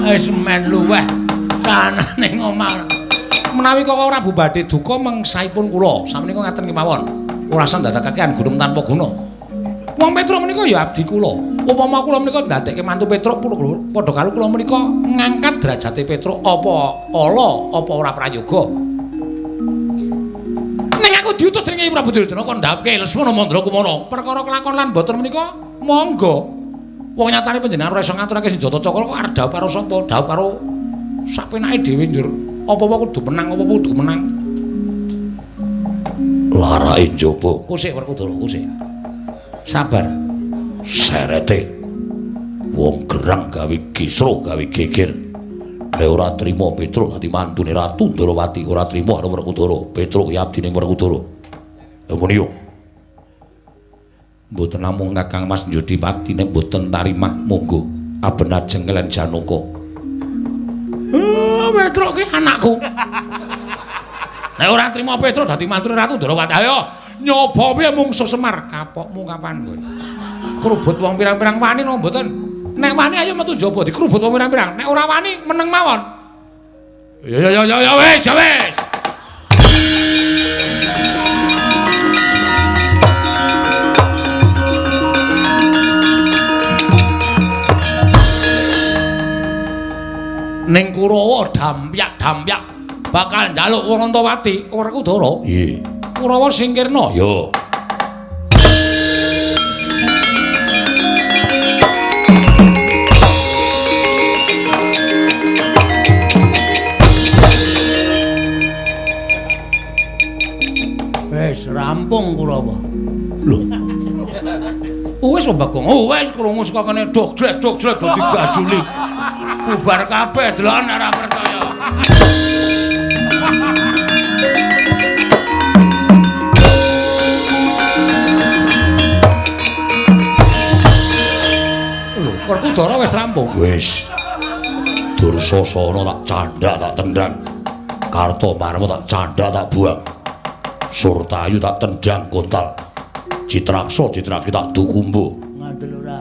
Wis men luweh sanane ngomah. Menawi Koko Prabu badhe duka mengsaipun kula, samenika ngaten kemawon. Ora usah ndadekake gunung tanpa guna. Wong Petruk menika ya abdi kula. Upama kula menika ndadekke mantu Petruk padha karo kula menika ngangkat derajate Petruk apa ala apa ora prayoga. Ning aku diutus dening Prabu Duryudana kon ndhapke Lesmana Mandra Kumara. Perkara kelakon lan boten menika monggo. Wong nyatane panjenengan ora iso ngaturake senjata cakra kok arep dhawuh karo sapa? Dhawuh karo sapenake dhewe njur. Apa-apa kudu menang, apa-apa kudu menang. Larake njaba. Kusik Werkudara, kusik. Sabar. Serete. Wong gerang gawe kisruh, gawe geger. Nek ora trima Petruk dadi mantune Ratu Ndorowati, ora trima karo Werkudara. Petruk ya abdine Werkudara. Lha muni yo. Mboten namung Kakang Mas Njodipati nek mboten tarimah monggo aben ajeng kaliyan Janaka. Petruk ki anakku. Nek ora trima Petruk dadi mantune Ratu Ndorowati, ayo nyoba piye mungsuh Semar. Kapokmu kapan kowe? Krubut wong pirang-pirang wani napa mboten? Nek wani ayo metu njaba dikrubut wong pirang-pirang. Nek ora wani meneng mawon. Ya ya ya ya wis, ya wis. Ning Kurawa dampyak-dampyak bakal njaluk Warantawati Werkudara. Nggih. Kurawa singkirna. Ya. Wis rampung Kurawa. Lho. Wis Bagong. Oh wis krungu saka kene dok jlek dok jlek do digajuli. Bubar kabeh deloken ora percaya. Lho, Werkudara wis rampung. Wis. Dursasana tak candhak tak tendang. Kartomarma tak candhak tak buang. Surtayu tak tendang kontal. Citraksa Citraki tak dukumbu. Ngandel ora.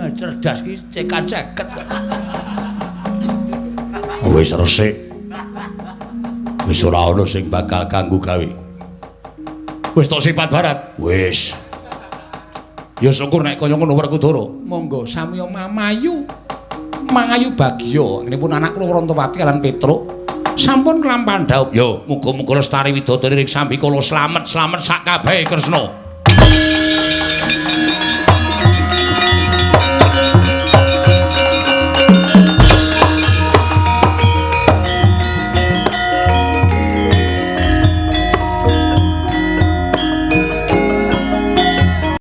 Cerdas ki cekat-ceket. Wis resik. Wis ora ana sing bakal ganggu gawe. Wis tok sifat barat. Wis. Ya syukur nek kaya ngono Werkudara. Monggo samiya mamayu. Mangayu bagya. Nipun anak kula Warantawati lan Petruk sampun kelampahan dhaup. Yo, muga-muga lestari widodari ring sambikala slamet-slamet sak kabehe Kresna.